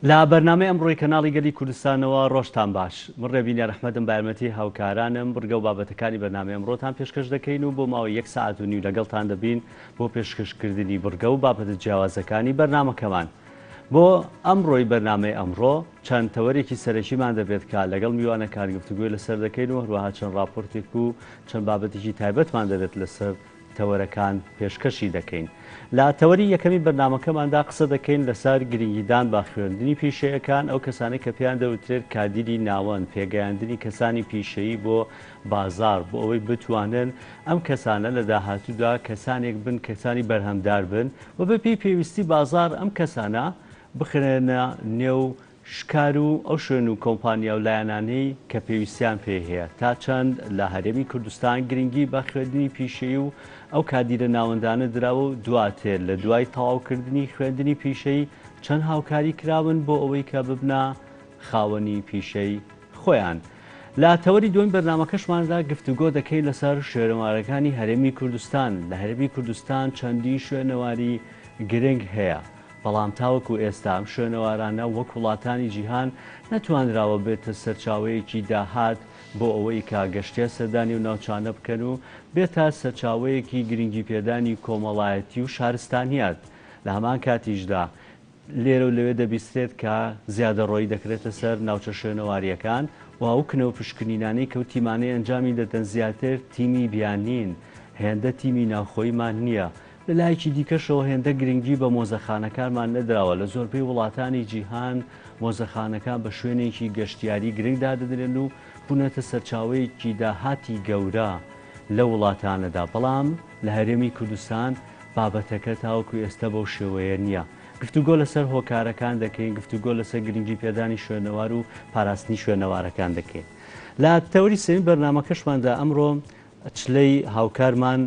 لە بەرنامەی ئەمڕۆی کەناڵی گەلی کوردستانەوە ڕۆژتان باش. من ڕێبین یارئەحمەدم بە یارمەتی هاوکارانم بڕگە و بابەتەکانی بەرنامەی ئەمڕۆتان پێشکەش دەکەین و بۆ ماوەی یەک سەعات و نیو لەگەڵتان دەبین بۆ پێشکەشکردنی بڕگە و بابەتە جیاوازەکانی بەرنامەکەمان. بۆ ئەمڕۆی بەرنامەی ئەمڕۆ چەند تەوەرێکی سەرەکیمان دەبێت کە لەگەڵ میوانەکان گفتوگۆی لەسەر دەکەین و هەروەها چەند ڕاپۆرتێک و چەند بابەتێکی تایبەتمان دەبێت لەسەر تەوەرەکان پێشکەشی دەکەین. لە تەوەری یەکەمی بەرنامەکەماندا قسە دەکەین لەسەر گرنگیدان بە خوێندنی پیشەیەکان، ئەو کەسانەی کە پێیان دەوترێت کادیری ناوەند، پێگەیاندنی کەسانی پیشەیی بۆ بازاڕ بۆ ئەوەی بتوانن ئەم کەسانە لە داهاتوودا کەسانێک بن کەسانی بەرهەمدار بن و بەپێی پێویستی بازاڕ ئەم کەسانە بخرێنە نێو شکار و ئەو شوێن و کۆمپانیا و لایەنانەی کە پێویستیان پێی هەیە. تا چەند لە هەرێمی کوردستان گرنگی بە خوێندنی پیشەیی و ئەو کادیرە ناوەندانە دراوە و دواتر لە دوای تەواوکردنی خوێندنی پیشەیی چەند هاوکاری کراون بۆ ئەوەی کە ببنە خاوەنی پیشەی خۆیان. لە تەوەری دووەمی بەرنامەکەشماندا گفتوگۆ دەکەین لەسەر شوێنەوارەکانی هەرێمی کوردستان. لە هەرێمی کوردستان چەندین شوێنەواری گرنگ هەیە، بەڵام تاوەکو ئێستا ئەم شوێنەوارانە وەک وڵاتانی جیهان نەتوانراوە بێتە سەرچاوەیەکی داهات بۆ ئەوەی کە گەشتیار سەردانی ئەو ناوچانە بکەن و بێتە سەرچاوەیەکی گرنگیپێدانی کۆمەڵایەتی و شارستانیات. لە هەمان کاتیشدا لێرە و لەوێ دەبیسترێت کە زیادەڕۆیی دەکرێتە سەر ناوچە شوێنەوارییەکان و ئەو کنە و پشکنینانەی کە و تیمانەی ئەنجامی دەدەن زیاتر تیمی بیانین هێندە تیمی ناوخۆییمان نییە. لە لایەکی دیکەشەوە هێندە گرنگی بە مۆزەخانەکانمان نەدراوە، لە زۆربەی وڵاتانی جیهان مۆزەخانەکان بە شوێنێکی گەشتیاری گرنگ دادەنرێن و بوونەتە سەرچاوەیەکی داهاتی گەورە لەو وڵاتانەدا، بەڵام لە هەرێمی کوردستان بابەتەکە تاوەکو ئێستا بەو شێوەیە نییە. گفتوگۆ لەسەر هۆکارەکان دەکەین، گفتوگۆ لەسەر گرنگی پێدانی شوێنەوار و پاراستنی شوێنەوارەکان دەکەین. لە تەوەری سێیەمی بەرنامەکەشماندا ئەمڕۆ چلەی هاوکارمان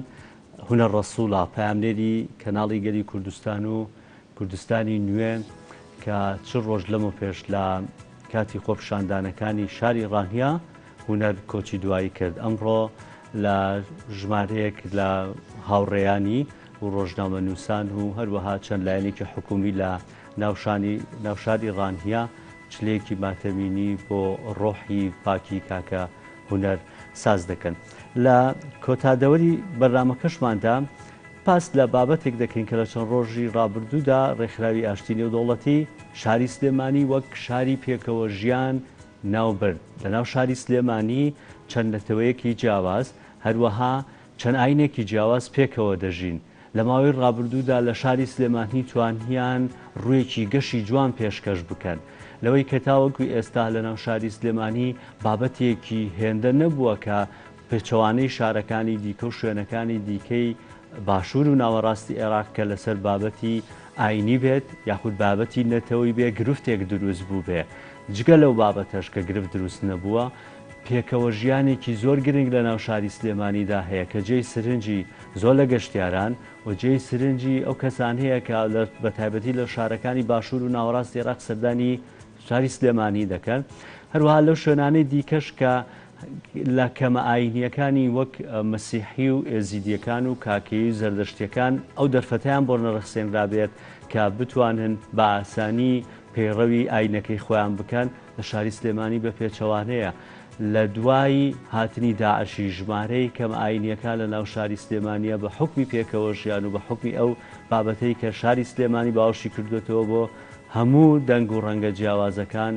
هونەر ڕەسوڵە، پەیامنێری کەناڵی گەلی کوردستان و کوردستانی نوێ کە چ ڕۆژ لەمەوپێش لە کاتی خۆپیشاندانەکانی شاری ڕانیە هونەر کۆچی دوایی کرد، ئەمڕۆ لە ژمارەیەک لە هاوڕێیانی و ڕۆژنامەنووسان و هەروەها چەند لایەنێکی حکوومی لە ناو شاری ڕانیە چلەیەکی ماتەمینی بۆ ڕۆحی پاکی کاکە هونەر ساز دەکەن. لە کۆتا دەوەری بەرنامەکەشماندا باس لە بابەتێک دەکەین کە لە چەند ڕۆژی ڕابردوودا ڕێکخراوی ئاشتی نێودەوڵەتی شاری سلێمانی وەک شاری پێکەوە ژیان ناوبرد. لەناو شاری سلێمانی چەند نەتەوەیەکی جیاواز، هەروەها چەند ئاینێکی جیاواز پێکەوە دەژین. لە ماوەی ڕابردوودا لە شاری سلێمانی توانیان ڕوویەکی گەشی جوان پێشکەش بکەن. لەوەی کە تاوەکو ئێستا لەناو شاری سلێمانی بابەتێکی هێندە نەبووە کە پێچەوانەی شارەکانی دیکە و شوێنەکانی دیکەی باشوور و ناوەڕاستی عێراق کە لەسەر بابەتی ئاینی بێت یاخود بابەتی نەتەوەی بێ گرفتێک دروست بووبێ. جگە لەو بابەتەش کە گرفت دروست نەبووە، پێکەوە ژیانێکی زۆر گرنگ لە ناو شاری سلێمانیدا هەیە کە جێی سرنجی زۆر لە گەشتیاران و جێی سرنجی ئەو کەسانەیە کە بە تایبەتی لە شارەکانی باشوور و ناوەڕاستی عێراق سەردانی شاری سلێمانی دەکەن. هەروەها لەو شوێنانەی دیکەش کە لە کەمە ئایینییەکانی وەک مەسیحی و ئێزیدییەکان و کاکەیی و زەردەشتییەکان ئەو دەرفەتەیان بۆ نەڕەخسێنرابێت کە بتوانن بە ئاسانی پەیڕەوی ئایینەکەی خۆیان بکەن، لە شاری سلێمانی بە پێچەوانەیە لە دوای هاتنی داعشی ژمارەی کەم ئاینیەکان لە ناو شاری سلێمانیە بە حوکمی پێکەوە ژیان و بە حوکمی ئەو بابەتەی کە شاری سلێمانی باوەشی کردوەتەوە بۆ هەموو دەنگ و ڕەنگە جیاوازەکان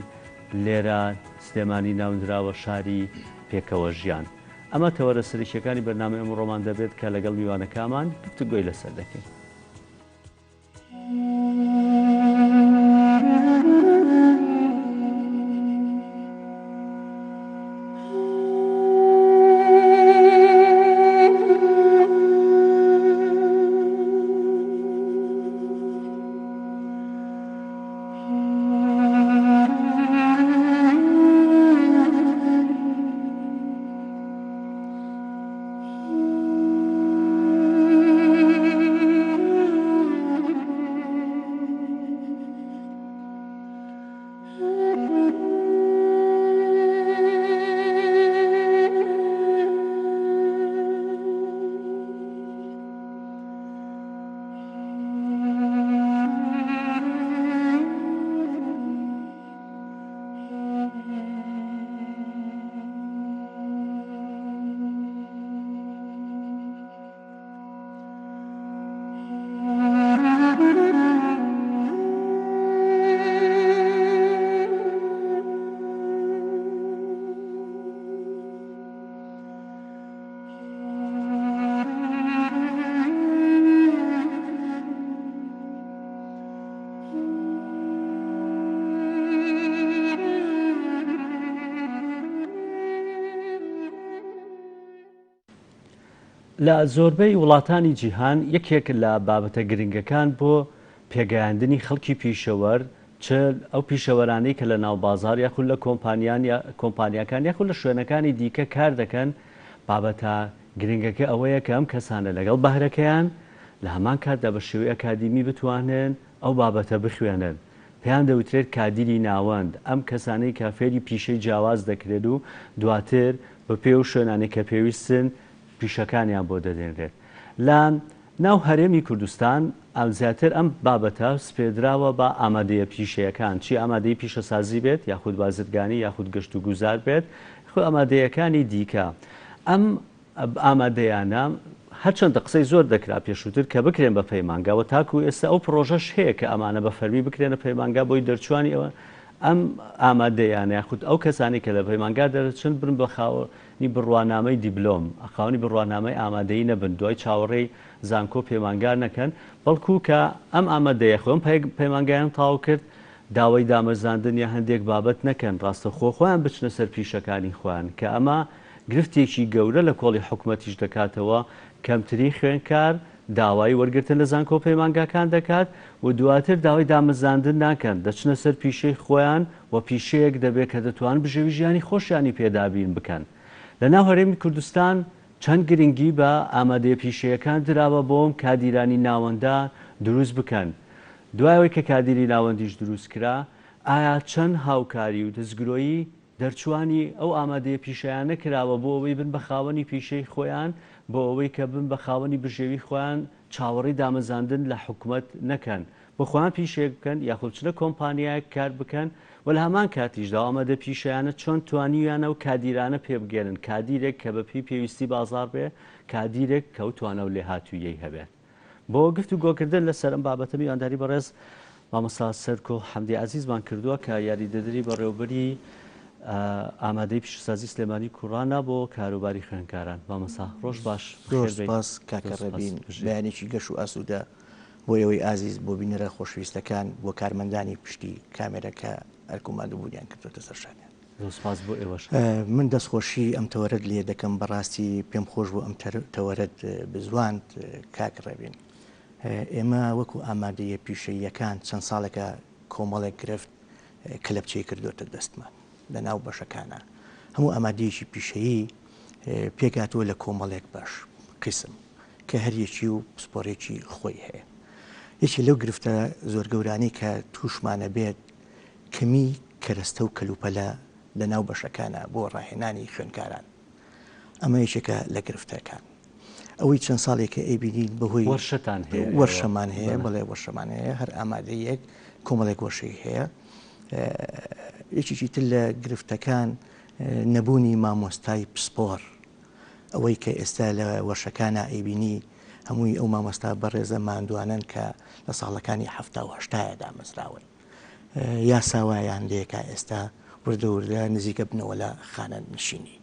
لێرە سلێمانی ناونراوە شاری پێکەوە ژیان. ئەمە تەوەرە سەرەکیەکانی بەرنامەی ئەمڕۆمان دەبێت کە لەگەڵ میوانەکامان گفتوگۆی لەسەر دەکەین. لە زۆربەی وڵاتانی جیهان یەکێک لە بابەتە گرنگەکان بۆ پێگەیاندنی خەڵکی پیشەوەر چ ئەو پیشەوەرانەی کە لە ناو بازاڕ یاخود لە کۆمپانیان کۆمپانیاکان یاخود لە شوێنەکانی دیکە کار دەکەن بابەتە گرنگەکە ئەوەیە کە ئەم کەسانە لەگەڵ بەهرەکەیان لە هەمان کاتدا بە شێوەی ئەکادیمی بتوانن ئەو بابەتە بخوێنن پێیان دەوترێت کادیری ناوەند، ئەم کەسانەی کە فێری پیشەی جیاواز دەکرێت و دواتر بە پێی ئەو شوێنانەی کە پێویستن پیشەکانیان بۆ دەدێنرێت. لە ناو هەرێمی کوردستان زیاتر ئەم بابەتە سپێردراوە بە ئامادەیە پیشەیەکان، چی ئامادەی پیشەسازی بێت یاخود بازرگانی یاخود گەشتوگوزار بێت یاخود ئامادەیەکانی دیکە. ئەم ئامادەیانە، هەرچەندە قسەی زۆر دەکرا پێشووتر کە بکرێن بە پەیمانگا و تاکو ئێستا ئەو پڕۆژەش هەیە کە ئەمانە بە فەرمی بکرێنە پەیمانگا بۆی دەرچوانی ئەوە ئەم ئامادەیانە یاخود ئەو کەسانی کە لە پەیمانگا دەرچن بن بە خاوەنی بڕوانامەی دیبلۆم خاوەنی بڕوانامەی ئامادەیی نەبن دوای چاوەڕێی زانکۆ پەیمانگا نەکەن بەڵکو کە ئەم ئامادەیە خۆم پەیمانگایان تاو کرد داوای دامەزراندن یا هەندێک بابەت نەکەن ڕاستەوخۆ خۆیان بچنە سەر پیشەکانی خۆیان کە ئەمە گرفتێکی گەورە لە کۆڵی حکومەتیش دەکاتەوە، کەمترین خوێندکار داوای وەرگرتن لە زانکۆ و پەیمانگاکان دەکات و دواتر داوای دامەزراندن ناکەن، دەچنە سەر پیشەی خۆیان و پیشەیەک دەبێت کە دەتوانن بژێوی ژیانی خۆشیانی پێ دابین بکەن. لە ناو هەرێمی کوردستان چەند گرنگی بە ئامادەیە پیشەیەکان دراوە بۆ ئەم کادیرانی ناوەندە دروست بکەن؟ دوای ئەوەی کە کادیری ناوەندیش دروست کرا ئایا چەند هاوکاری و دەستگرۆیی دەرچووانی ئەو ئامادەیە پیشەیانە کراوە بۆ ئەوەی بن بە خاوەنی پیشەی خۆیان، بۆ ئەوەی کە بن بە خاوەنی بژێوی خۆیان، چاوەڕێی دامەزاندن لە حکومەت نەکەن، بۆ خۆیان پیشەیەک بکەن یاخود بچنە کۆمپانیایەک کار بکەن و لە هەمان کاتیشدا ئەو ئامادە پیشەیانە چۆن توانیویانە ئەو کادیرانە پێبگەیەنن، کادیرێک کە بە پێی پێویستی بازاڕ بێ، کادیرێک کە ئەو توانا و لێهاتووییەی هەبێت. بۆ گفت و گۆکردن لەسەر ئەم بابەتە میوانداری بەڕێز مامۆستا سەرکۆ حەمدی عەزیزمان کردووە کە یاریدەدەری بەڕێوبەری ئامادەی پیشەسازی سلێمانی کوڕانە بۆ کاروباری خوێندکاران. مامۆستا ڕۆژ باش. زۆر سپاس کاکە ڕێبین، بەیانێکی گەش و ئاسوودە بۆ ئێوەی ئازیز، بۆ بینەرە خۆشەویستەکان، بۆ کارمەندانی پشتی کامێرە کە ئەرک و ماندووبوونیان کردووەتە سەر شانیان. زۆر سپاس بۆ ئێوەش. من دەستخۆشی ئەم تەوەرەت لێ دەکەم بەڕاستی پێم خۆش بوو ئەم تەوەرەت بزواند کاک ڕێبین. ئێمە وەکو ئامادەییە پیشەییەکان چەند ساڵێکە کۆمەڵێک گرفت کەلەپچەی کردۆتە دەستمان لە ناو بەشەکانە. هەموو ئامادەیەکی پیشەیی پێکهاتووە لە کۆمەڵێک بەش، قیسم، کە هەر یەکی و پسپۆرێکی خۆی هەیە. یەکێ لەو گرفتە زۆر گەورانەی کە تووشمانە بێت کەمی کەرەستە و کەلوپەلە لە ناو بەشەکانە بۆ ڕاهێنانی خوێندکاران. ئەمە یەکێکە لە گرفتەکان. ئەوەی چەند ساڵێکە ئەیبینین بەهۆی وەرشەتان هەیە ئێوە؟ وەرشەمان هەیە، بەڵێ وەرشەمان هەیە، هەر ئامادەییەک کۆمەڵێک وەرشەی هەیە. یەکێکی تر لە گرفتەکان نەبوونی مامۆستای پسپۆڕ. ئەوەی کە ئێستا لە وەرشەکانا ئەیبینی هەمووی ئەو مامۆستا بەڕێزە ماندووانەن کە لە ساڵەکانی حەفتا و هەشتایا دامەزراون. یاسا وایان لێکا ئێستا وردە وردە نزیکە بنەوە لە خانە نشینی.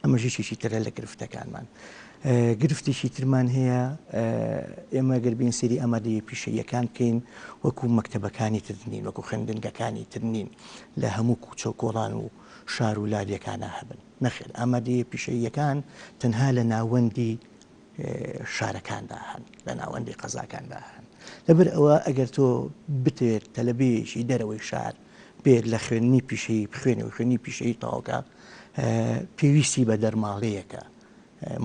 ئەمەش یەکێکی ترە لە گرفتەکانمان. گرفتێکی ترمان هەیە ئێمە گەر بین سەیری ئامادەیە پیشەییەکان بکەین وەکو مەکتەبەکانی تر نین وەکو خوێندنگەکانی تر نین لە هەموو کوچە و کۆڵان و شار و لادێکانە هەبن نەخێر ئامادەیە پیشەییەکان تەنها لە ناوەندی شارەکاندا هەن، لە ناوەندی قەزاکاندا هەن. لەبەر ئەوە ئەگەر تۆ بتەوێت تەلەبەیەکی دەرەوەی شار بێت لە خوێندنی پیشەیی بخوێنێ و خوێندنی پیشەیی تەواوکا، پێویستی بە دەرماڵەیەکە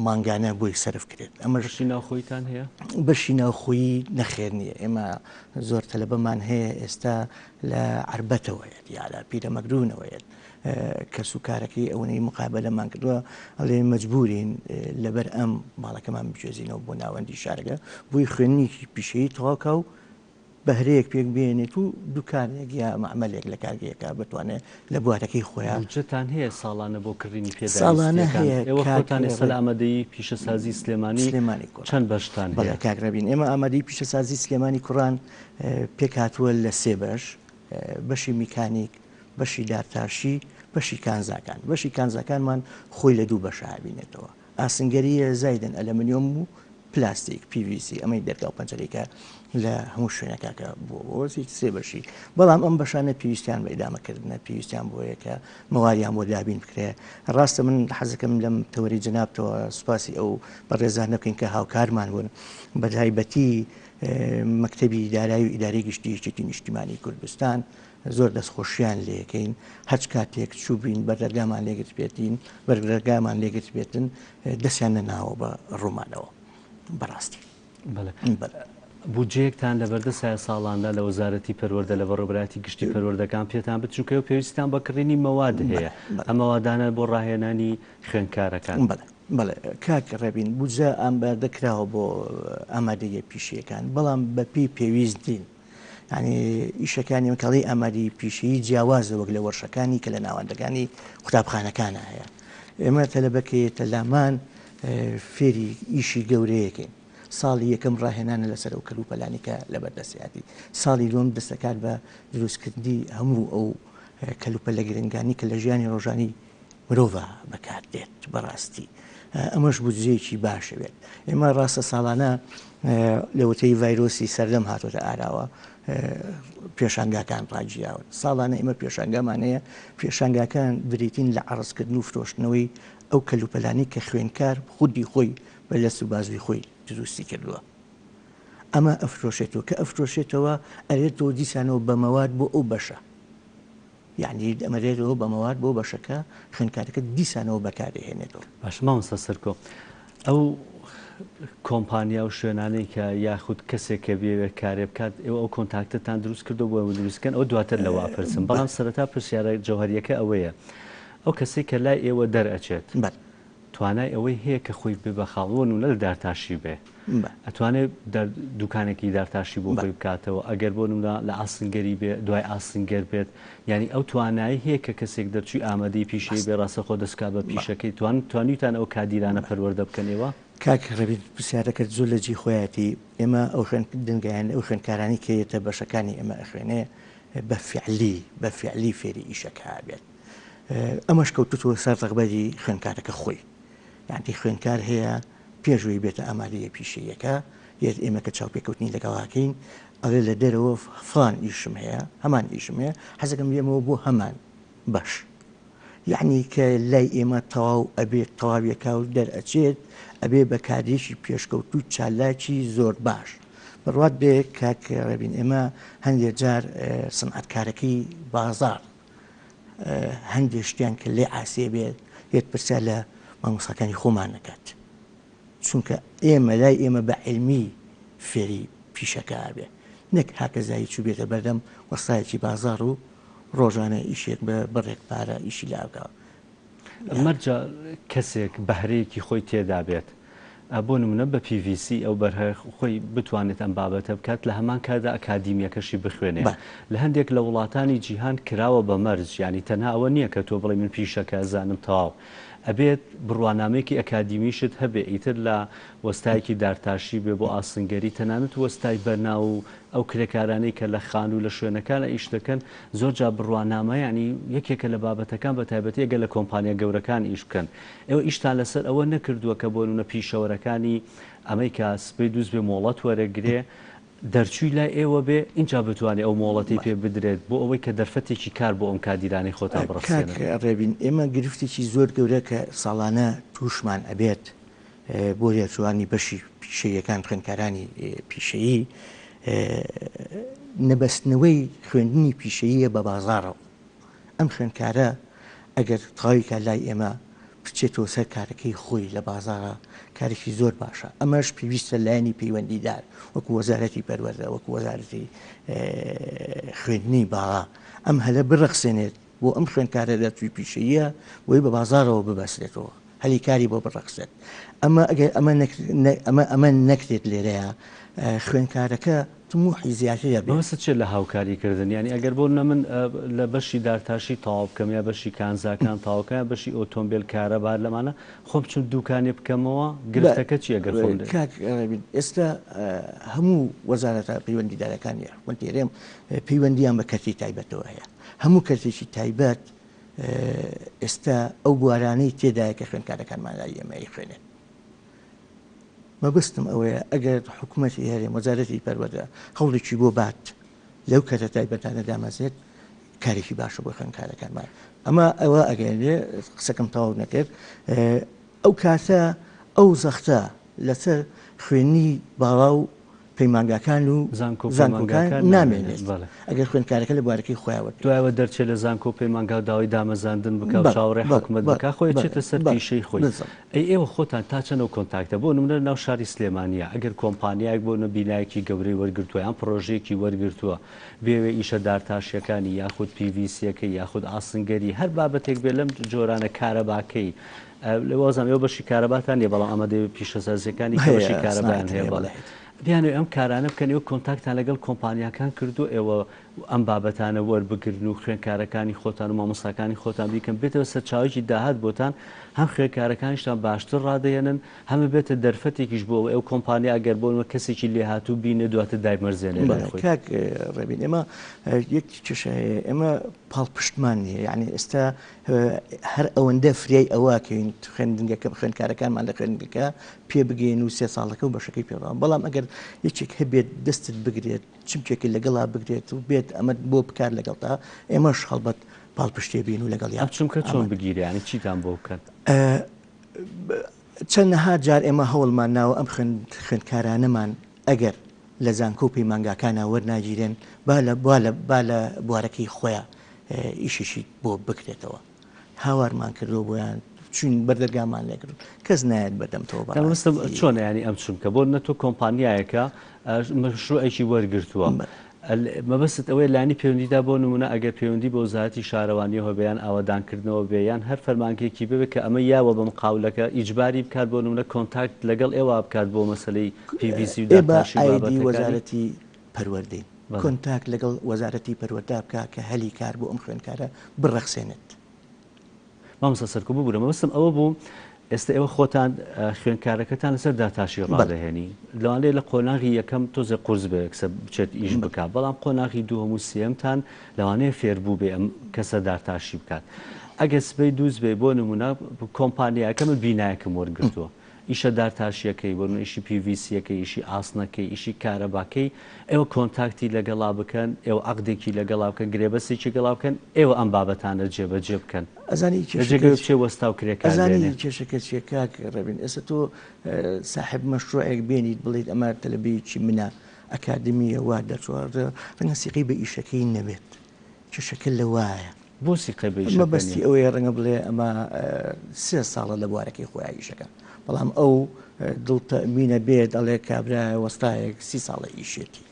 مانگانە بۆی سەرف کرێت. ئەمەش بەشی ناوخۆیتان هەیە؟ بەشی ناوخۆیی نەخێر نییە. ئێمە زۆر تەلەبەمان هەیە ئێستا لە عەربەتەوەیەت یا لە پیرەمەگروونەوەیەت. کەسوکارەکەی ئەوەنەی مقابەلەمان کردووە ئەڵێ مەجبورین لەبەر ئەم ماڵەکەمان بگوێزینەوە بۆ ناوەندی شارەکە بۆی خوێندنێکی پیشەیی تەواوکا و بەهرەیەک پێک بێنێت و دوکانێک یا مەعمەلێک لە کارگەیەکە بتوانێت لە بوارەکەی خۆیان بودجەتان هەیە ساڵانە بۆ کڕینی ساڵانە پێداویستیەکان هەیە ئێوە کاک خۆتان ئێستا لە ئامادەیی پیشەسازی سلێمانی سلێمانی کوڕان چەند بەشتان بەڵێ هەیە؟ کاک ڕێبین ئێمە ئامادەیی پیشەسازی سلێمانی کوڕان پێکهاتووە لە سێ بەش بەشی میکانیک بەشی دارتاشی، بەشی کانزاکان. بەشی کانزاکانمان خۆی لە دوو بەشا ئەبینێتەوە، ئاسنگەرییە زایدن ئەلەمنیۆم و پلاستیک، PVC، ئەمەی دەرگا و پەنجەرەی کە لە هەموو شوێنەکە کە بووە بۆ سێ بەشی بەڵام ئەم بەشانە پێویستیان بە ئیدامەکردنە پێویستیان بۆیە کە مەواریان بۆ دابین بکرێ ڕاستە من حەزەکەم لەم تەوەری جەنابتەوە سوپاسی ئەو بەڕێزانە بکەین کە هاوکارمان بوون بە تایبەتی مەکتەبی دارایی و ئیدارەی گشتی یەکێتی نیشتیمانی کوردستان زۆر دەستخۆشیان لێکەین هەچ کاتێک چووبین بەردەرگامان لێگرتبێتین بەردەرگامان لێگرتبێتن دەستیان نەناوە بە ڕوومانەوە بەڕاستی. بەڵێ. بودجەیەکتان لەبەردەستایە ساڵانە لە وەزارەتی پەروەردە لە بەڕێوەبەرایەتی گشتی پەروەردەکان پێتان بێت چونکە ئێوە پێویستتان بە کڕینی مەواد هەیە ئەم مەوادانە بۆ ڕاهێنانی خوێندکارەکان. بەڵێ بەڵێ کاک ڕێبین بودجە ئامادە کراوە بۆ ئامادەییە پیشەیەکان بەڵام بەپێی پێویست نین. یانی ئیشەکانی ئەم کاڵی ئاماری پیشەیی جیاوازە وەک لە وەرشەکانی کە لە ناوەندەکانی قوتابخانەکانە هەیە. ئێمە تەلەبەکەیەتە لامان فێری ئیشی گەورەیەکەین. ساڵی یەکەم ڕاهێنانە لەسەر ئەو کەلوپەلانی کە لەبەردەستیاتی. ساڵی دووەم دەستەکات بە دروستکردنی هەموو ئەو کەلوپەلە گرنگانی کە لە ژیانی ڕۆژانی مرۆڤا بەکار دێت بەڕاستی ئەمەش بودجەیەکی باشە بێت ئێمە ڕاستە ساڵانە لەوەتەی ڤایرۆسی سەردەم هاتۆتە ئاراوە پێشانگاکان ڕاگیراون ساڵانە ئێمە پێشانگامان هەیە پێشانگاکان بریتین لە عەرزکردن و فرۆشتنەوەی ئەو کەلوپەلانی کە خوێنکار خودی خۆی بە دەست و بازوی خۆی دروستی کردووە ئەمە ئەفرۆشێتەوە کە ئەفرۆشێتەوە ئەرێتەوە دیسانەوە بە مەواد بۆ ئەو بەشە یەعنی دەمەرێتەوە بە مەواد بۆ بەشەکە خوێندکارەکە دیسانەوە بەکارێهێنێتەوە. باشە مامۆستا سەرکۆ ئەو کۆمپانیا و شوێنانەی کە یاخود کەسێک کە بێوێت کارێ بکات ئێوە ئەو contact ەتان دروست کردو بۆ ئێوە دروست کەن ئەو دواتر لەوە ئەپرسم بەڵام سەرەتا پرسیارە جەوهەریەکە ئەوەیە ئەو کەسەی کە لای ئێوە دەرئەچێت توانای ئەوەی هەیە کە خۆی بێ بە خاوەن بۆ نمونە لە دارتاشی بێ ئەتوانێ دوکانێکی دارتاشی بۆ خۆی بکاتەوە ئەگەر بۆ نمونە لە ئاسنگەری بێ دوای ئاسنگەر بێت یانی ئەو توانایی هەیە کە کەسێک دەرچووی ئامادەی پیشەیی بێ ڕاستەخۆ دەستکا بە پیشەکەی توان توانیوتان ئەو کادیرانە پەروەردە بکەن ئێوە؟ کاک ڕێبین پرسیارەکەت زۆر لە جێی خۆیەتی ئێمە ئەو خوێندنگایانە ئەو خوێندکارانەی کە یەتە بەشەکانی ئێمە ئەخوێنێ بە فیعلی بە فیعلی فێری ئیشەکە ئەبێت ئەمەش کەوتوتەوە سەر ڕەغبەری خوێندکارەکە خۆی یانی خوێندکار هەیە پێش وەی بێتە ئامادەیە پیشەیەکە یەت ئێمە کە چاوپێکەوتنی لەگەڵاکەین ئەڵێ لە دەرەوە فڵان ئیشم هەیە هەمان ئیشم هەیە حەزەکەم بێمەوە بۆ هەمان بەش یعنی کە لای ئێمە تەواو ئەبێت تەواویەکە و دەرئەچێت ئەبێ بە کارێکی پێشکەوتوو چالاکی زۆر باش بڕوات بێ کاک ڕێبین ئێمە هەندێک جار سنعەتکارەکەی بازاڕ هەندێ شتیان کە لێ عاسێ بێت یەت پرسیار لە مامۆستاکانی خۆمان نەکات چونکە ئێمە لای ئێمە بە علمی فێری پیشەکە ئەبێ نەک هاکەزایی چوو بێتە بەردەم وەستایەکی بازاڕ و ڕۆژانە ئیشێک بە بڕێک پارە ئیشی لاکە. مەرجە کەسێک بەهرەیەکی خۆی تێدا بێت بۆ نمونە بە PVC ئەو بەرهە خۆی بتوانێت ئەم بابەتە بکات لە هەمان کاتدا ئەکادیمیەکەشی بخوێنێ لە هەندێک لە وڵاتانی جیهان کراوە بە مەرج یانی تەنها ئەوە نییە کە تۆ بڵێ من پیشەکە ئەزانم تەواو ئەبێت بڕوانامەیەکی ئەکادیمیشت هەبێ ئیتر لە وەستایەکی دارتاشی بێ بۆ ئاسنگەری تەنانەت وەستای بەنا و ئەو کرێکارانەی کە لە خانوو لە شوێنەکانە ئیش دەکەن زۆر جار بڕوانامە یانی یەکێکە لە بابەتەکان بە تایبەتی ئەگەر لە کۆمپانیا گەورەکان ئیش بکەن ئێوە ئیشتان لەسەر ئەوە نەکردووە کە بۆ نمونە پیشەوەرەکانی ئەمەی کە سبەی دووسبێ مۆڵەت وەرەگرێ دەرچووی لای ئێوە بێ ئینجا بتوانێ ئەو مۆڵەتەی پێ بدرێت بۆ ئەوەی کە دەرفەتێکی کار بۆ ئەم کادیرانەی خۆتان کاک بڕەخسێنن؟ ڕێبین ئێمە گرفتێکی زۆر گەورە کە ساڵانە تووشمان ئەبێت بۆ دەرچووانی بەشی پیشەییەکان خوێندکارانی پیشەیی نەبەستنەوەی خوێندنی پیشەییە بە بازاڕەوە ئەم خوێندکارە ئەگەر تەواوی کار لای ئێمە بچێتەوە سەر کارەکەی خۆی لە بازاڕا کارێکی زۆر باشە ئەمەش پێویستە لایەنی پەیوەندیدار وەکو وەزارەتی پەروەردە وەکو وەزارەتی خوێندنی باڵا ئەم هەلە بڕەخسێنێت بۆ ئەم خوێندکارە دەرچووی پیشەییە بۆی بە بازاڕەوە ببەسترێتەوە هەلی کاری بۆ بڕەخسێت ئەمە ئەگەر ئەمە ئەمە ئەمە نەکرێت لێرەیە خوێندکارەکە تموحی زیاتر ئەبێت. مەبەستت چیە لە هاوکاری کردن؟ یانی ئەگەر بۆ نمونە من لە بەشی دارتاشی تەواو بکەم یا بەشی کانزاکان تەواو بکەم یا بەشی ئۆتۆمبێل کارەبا هەر لەمانە خۆم بچم دوکانێ بکەمەوە گرفتەکە چیە گەر خۆم لێ. کاک ڕێبین ئێستا هەموو وەزارەتە پەیوەندیدارەکانی حکومەتی هەرێم پەیوەندیان بە کەرتی تایبەتەوە هەیە هەموو کەرتێکی تایبەت ئێستا ئەو بوارانەی تێدایە کە خوێندکارەکانمان لای ئێمە ئەیخوێنێت. مەبەستم ئەوەیە ئەگەر حکومەتی هەرێم، وەزارەتی پەروەردە هەوڵێکی بۆ بات لەو کەرتە تایبەتانە دامەزرێت کارێکی باشە بۆ خوێندکارەکانمان. ئەمە ئەوە ئەگەیەنێ قسەکەم تەواو نەکرد ئەو کاتە ئەو زەختە لەسەر خوێندنی باڵا و پەیمانگاکان و زانکۆ و زانکۆکان پەیمانگاکان نامێنێت نامێنێت بەڵێ. ئەگەر خوێندکارەکە لە بوارەکەی خۆیان وەرگرێت. دوایەوە دەرچێت لە زانکۆ و پەیمانگا و داوای دامەزاندن بکا و بەڵێ چاوەڕێی بەڵێ حکومەت بەڵێ بکا خۆی بەڵێ ئەچێتە سەر بەڵێ پیشەی خۆی. بالضبط. ئەی ئێوە خۆتان تا چەند ئەو کۆنتاکتە بۆ نمونە لە ناو شاری سلێمانیە ئەگەر کۆمپانیایەک بۆ نمونە بینایەکی گەورەی وەرگرتووە یان پڕۆژەیەکی وەرگرتووە بیەوێ ئیشە دارتاشیەکانی یاخود پی ڤی سیەکەی یاخود ئاسنگەری هەر بابەتێک بێ لەم جۆرانە کارەباکەی وازم ئێوە بەشی کارەباتان نیە بەڵام ئامادەی پیشەسازیەکانی کە بەشی کارەبایان هەیە بەڵێ بیانەوێ ئەم کارانە بکەن ئێوە کۆنتاکتان لەگەڵ کۆمپانیاکان کردو ئێوە ئەم بابەتانە وەربگرن و خوێندکارەکانی خۆتان و مامۆستاکانی خۆتان بیکەن بێتەوە سەرچاوەیەکی داهات بۆتان هەم خوێندکارەکانیشتان باشتر ڕادەهێنن هەم بێتە دەرفەتێکیش بۆ ئەوەی ئەو کۆمپانیا ئەگەر بۆ نمونە کەسێکی لێهاتوو بینێ دواتر دایمەرزێنێ لای بەڵێ خۆی. کاک ڕێبین ئێمە یەک کێشە هەیە ئێمە پاڵپشتمان نییە یعنی ئێستا هەر ئەوەندە فریای ئەوە کەین خوێندنگەکە خوێندکارەکانمان لە خوێندنگەکە پێ بگەین و سێ ساڵەکە و بەشەکەی پێ بڵێن. بەڵام ئەگەر یەکێک هەبێت دەستت بگرێت چمکێکی لەگەڵا بگرێت و بێت ئەمەت بۆ بکار لەگەڵتا ئێمەش هەڵبەت پاڵپشتێ بین و لەگەڵیان ئەم چمکە چۆن ئامادە. بگیرێ یانی چیتان بۆ بکەن؟ چەندەها جار ئێمە هەوڵمان ناوە ئەم خوێندکارانەمان ئەگەر لە زانکۆ و پەیمانگاکانا وەرناگیرێن با لە با لە با لە بوارەکەی خۆیا ئیشیشی بۆ بکرێتەوە هاوارمان کردووە بۆیان چوین بەردەرگامان لێکردن کەس نایەت بەدەمتەوە مەبەستم بەڕاستی. چۆنە یانی ئەم چونکە بۆ نە تۆ کۆمپانیایەکە مەشروعێکی وەرگرتووە مەبەستت ئەوەیە لایەنی پەیوەندیدا بۆ نمونە ئەگەر پەیوەندی بە وەزارەتی شارەوانیەوە هەبێ یان ئاوەدانکردنەوە بێ یان هەر فەرمانگەیەکی ببێ کە ئەمە یاوە بە مقاولەکە ئیجباری بکات بۆ نمونە کۆنتاکت لەگەڵ ئێوە بکات بۆ مەسەلەی PVC و ئێ بە دارتاشی و ئایدی بابەتەکانی. وەزارەتی پەروەردەین بەڵێ. کۆنتاکت لەگەڵ وەزارەتی پەروەردە بکا کە هەلی کار بۆ ئەم خوێندکارە بڕەخسێنێت. مامۆستا سەرکۆ ببورە مەبەستم ئەوە بوو ئێستا ئێوە خۆتان خوێندکارەکەتان لەسەر داتاشی ڕادەهێنی لەوانەیە لە قۆناغی یەکەم تۆزێ قورس بێ کەسە بچێت ئیش بکات بەڵام قۆناغی دووەم و سێیەمتان لەوانەیە فێربوو بێ ئەم کەسە دارتاشی بکات ئەگەر سبەی دووز بێ بۆ نمونە کۆمپانیاکە من بینایەکم وەرگرتووە ئیشە دارتاشیەکەی بۆ نمونە ئیشی PVC یەکەی ئیشی ئاسنەکەی ئیشی کارەباکەی ئێوە کۆنتاکتی لەگەڵا بکەن ئێوە عەقدێکی لەگەڵا بکەن گرێبەستێکی لەگەڵا بکەن ئێوە ئەم بابەتانە جێبەجێ بکەن ئەزانی لە کێشەکە جێگەی بچێ وەستا و کرێکار ئەزانی بێنێ. کێشەکە چیە کاک ڕێبین ئێستا تۆ ساحێب مەشروعێک بێنیت بڵێیت ئەمە تەلەبەیەکی منە ئەکادمیە وا دەرچوە ڕەنگە سیقەی بە ئیشەکەی نەبێت کێشەکە لەوایە. بۆ سیقەی بە ئیشەکە مەبەستی نیە؟ ئەوەیە ڕەنگە بڵێ ئەمە سێ ساڵە لە بوارەکەی خۆیا ئیشەکە بەڵام ئەو دڵ تەئمینە بێت ئەڵێ کابرایە وەستایەک سی ساڵە ئیشێتی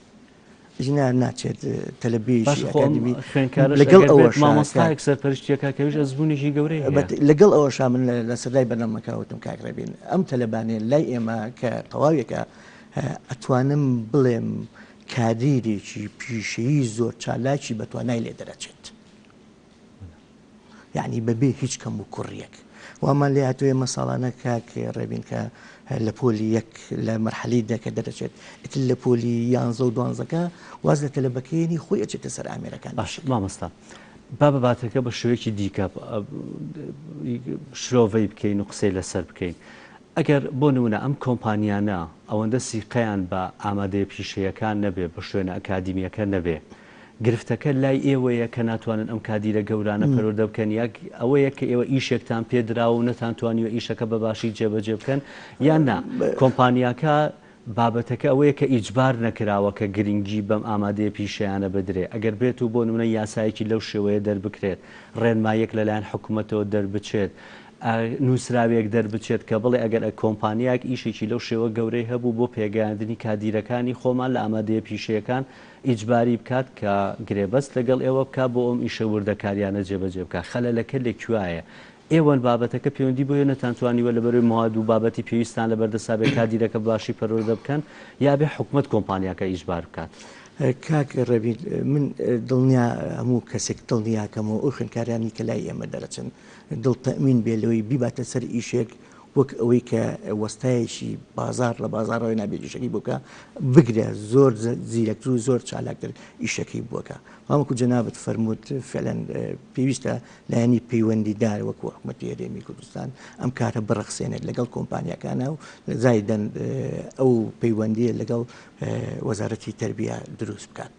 ژنا ناچێت تەلەبەیەکی باشە خۆ ئەم ئەکادیمی خوێندکارەش لەگەڵ ئەگەر بێت ئەوەشا کاک مامۆستایەک سەرپەرشتیەکە کە ئەویش ئەزموونێکی گەورەی هەیە. لەگەڵ ئەوەشا من لە سەرای بەرنامەکە وتم کاک ڕێبین ئەم تەلەبانەیە لای ئێمە کە تەواوێکە ئەتوانم بڵێم کادیرێکی پیشەیی زۆر چالاکی بەتوانای لێ دەرەچێت یعنی بەبێ هیچ کەم و کوڕیەک وامان لێ هاتووە ئێمە ساڵانە کاک ڕێبین کە لە پۆلی یەک لە مەرحەلی دەکە دەرەچێت ئیتر لە پۆلی یانزە و دوانزەکە واز لە تەلەبەکەیەنی خۆی ئەچێتە سەر ئامێرەکان باش مامۆستا با بابەتەکە بە شێوەیەکی دیکە شرۆڤەی بکەین و قسەی لەسەر بکەین ئەگەر بۆ نمونە ئەم کۆمپانیانە ئەوەندە سیقەیان بە ئامادەیە پیشەیەکان نەبێ، بە شوێنە ئەکادیمیەکە نەبێ، گرفتەکە لای ئێوەیە کە ناتوانن ئەم کادیرە گەورانە پەروەردە بکەن یا ئەوەیە کە ئێوە ئیشێکتان پێ دراوە و نەتانتوانیوە ئیشەکە بە باشی جێبەجێ بکەن یان نا کۆمپانیاکە بابەتەکە ئەوەیە کە ئیجبار نەکراوە کە گرنگی بەم ئامادەیە پیشەیانە بدرێ ئەگەر بێت و بۆ نمونە یاسایەکی لەو شێوەیە دەربکرێت ڕێنماییەک لەلایەن حکومەتەوە دەربچێت نووسراوێک دەربچێت کە بڵێ ئەگەر کۆمپانیایەک ئیشێکی لەو شێوە گەورەی هەبوو بۆ پێگەیاندنی کادیرەکانی خۆمان لە ئامادەیە پیشەیەکان ئیجباری بکات کە گرێبەست لەگەڵ ئێوە بکات بۆ ئەم ئیشە وردەکاریانە جێبەجێ بکات خەلەلەکە لە کوایە ئێوەن بابەتەکە پەیوەندی بۆیە نەتانتوانیوە لەبەرەوەی مواد و بابەتی پێویستان لەبەردەستا بێ کادیرەکە باشی پەروەردە بکەن یا بێ حکومەت کۆمپانیاکە ئیجبار بکات. کاک ڕێبین من دڵنیا هەموو کەسێک دڵنیاکەمەوە ئەو خوێندکارانی کە لای ئێمە دەرەچن دڵ تەئمین بێ لەوەی بیباتە سەر ئیشێک وەک ئەوەی کە وەستایەکی بازاڕ لە بازاڕەوە نابێت ئیشەکەی بۆ بکا، بگرە زۆر زیرەکتر و زۆر چالاکتر ئیشەکەی بۆ بکا. بەڵام وەکو جەنابت فەرمووت فعلەن پێویستە لایەنی پەیوەندیدار وەکو حکومەتی هەرێمی کوردستان ئەم کارە بڕەخسێنێت لەگەڵ کۆمپانیاکانە و زایدەن ئەو پەیوەندیە لەگەڵ وەزارەتی تەربیە دروست بکات.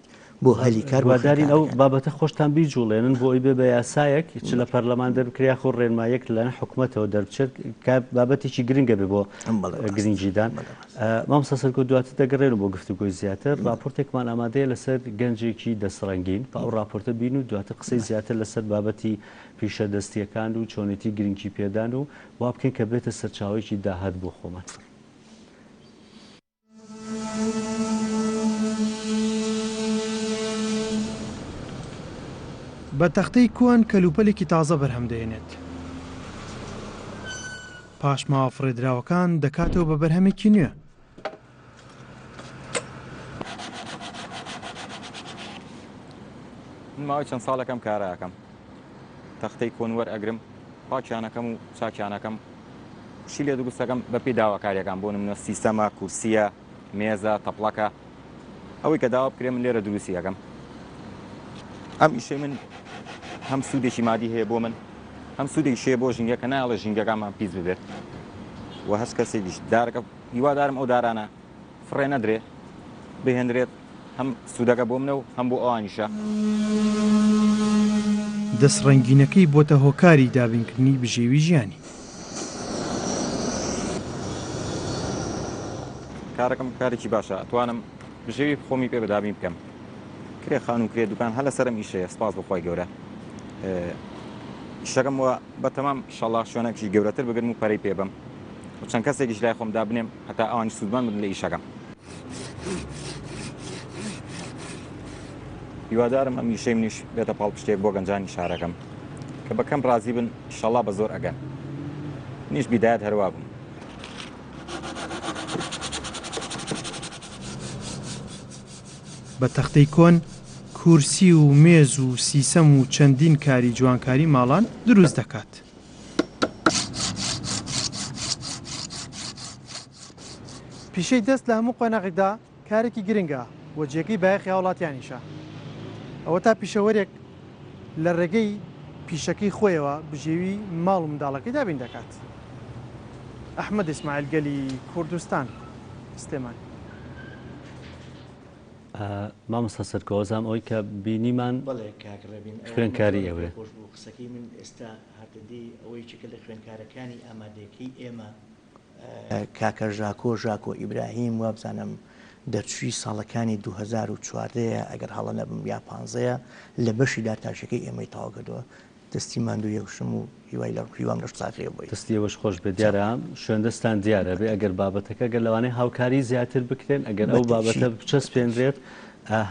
بۆ هەلی کار بۆ هیوادارین ئەو خوێندکارەکان. بابەتە خۆشتان بیجوڵێنن بۆ ئەوی بێ بە یاسایەک چ لە پەرلەمان دەربکرێ یاخۆ ڕێنماییەک لەلایەن حکومەتەوە دەربچێت کە بابەتێکی گرنگە بێ بۆ بەڵێ ڕاستە. گرنگیدان. بەڵێ ڕاستە. مامۆستا سەرکۆ دواتر دەگەڕێنەوە بۆ گفتوگۆی زیاتر ڕاپۆرتێکمان ئامادەیە لەسەر گەنجێکی دەستڕەنگین با ئەو ڕاپۆرتە بین و دواتر قسەی زیاتر لەسەر بابەتی پیشە دەستییەکان و چۆنێتی گرنگی پێدان و وا بکەین کە بێتە سەرچاوەیەکی داهات بۆ خۆمان. بە تەختەی کۆن کەلوپەلێکی تازە بەرهەم دەهێنێت. پاشماوە فڕێدراوەکان دەکاتەوە بە بەرهەمێکی نوێ. من ماوەی چەند ساڵێکە ئەم کارە ئەکەم. تەختەی کۆن وەرئەگرم، پاکیان ئەکەم و چاکیان ئەکەم. شتی لێ دروست ئەکەم بەپێی داواکاریەکان، بۆ نمونە سیستەمە، کورسیە، مێزە، تەپڵەکە، ئەوەی کە داوا بکرێ من لێرە دروستی ئەکەم. ئەم ئیشەی من هەم سوودێکی مادی هەیە بۆ من، هەم سوودێکیش هەیە بۆ ژینگە کە نایەڵێ ژینگەکانمان پیس ببێت و هەچ کەسێکیش دارەکە هیوادارم ئەو دارانە فڕێ نەدرێ بهێنرێت هەم سوودەکە بۆ منە و هەم بۆ ئەوانیشە. دەست ڕەنگینەکەی بۆتە هۆکاری دابینکردنی بژێوی ژیانی. کارەکەم کارێکی باشە ئەتوانم بژێوی خۆمی پێ دابین بکەم کرێ خانوو کرێ دوکان هەر لەسەرم ئیشەیە سپاس بۆ خوای گەورە ئیشەکەم وە بەتەمام ئیشەڵا شوێنێکی گەورەتر بگرم و پەرەی پێ بەم و چەند کەسێکیش لای خۆم دابنێم هەتا ئەوانیش سوودمەند بن لە ئیشەکەم. هیوادارم ئەم ئیشەی منیش بێتە پاڵپشتێک بۆ گەنجانی شارەکەم کە بە کەم ڕازی بن ئیشەڵا بە زۆر ئەگەن. منیش بیدایەت هەروا بووم. بە تەختەی کۆن کورسی و مێز و سیسەم و چەندین کاری جوانکاری ماڵان دروست دەکات. پیشەی دەست لە هەموو قۆناغێکدا کارێکی گرنگە و جێگەی بایەخی هاوڵاتیانیشە. ئەوەتا پیشەوەرێک لە ڕێگەی پیشەکەی خۆیەوە بژێوی ماڵ و منداڵەکەی دابین دەکات. ئەحمەد ئیسماعیل گەلی کوردستان، سلێمانی. مامۆستا سەرکۆ وەزام ئەوەی کە بینیمان بەڵێ کاک ڕێبین ئەوە خوێنکاری زۆر ئێوەیە. پێخۆش بوو قسەکەی من ئێستا هاتە دی ئەوە یەکێکە لە خوێندکارەکانی ئامادەیەکەی ئێمە کاکە ژاکۆ ژاکۆ ئیبراهیم وابزانم دەرچووی ساڵەکانی 2014 یە ئەگەر هەڵە نەبم یا پانزەیە لە بەشی دارتاشیەکەی ئێمەی تەواو کردووە دەستی ماندوو یەوشم و هیوای لە هیوام لەش ساغیە بۆی. دەستی ئێوەش خۆش بێت دیارە شوێن دەستان دیارە بێ ئەگەر بابەتەکە گەر لەوانەیە هاوکاری زیاتر بکرێن ئەگەر ئەو بابەتە بچەسپێنرێت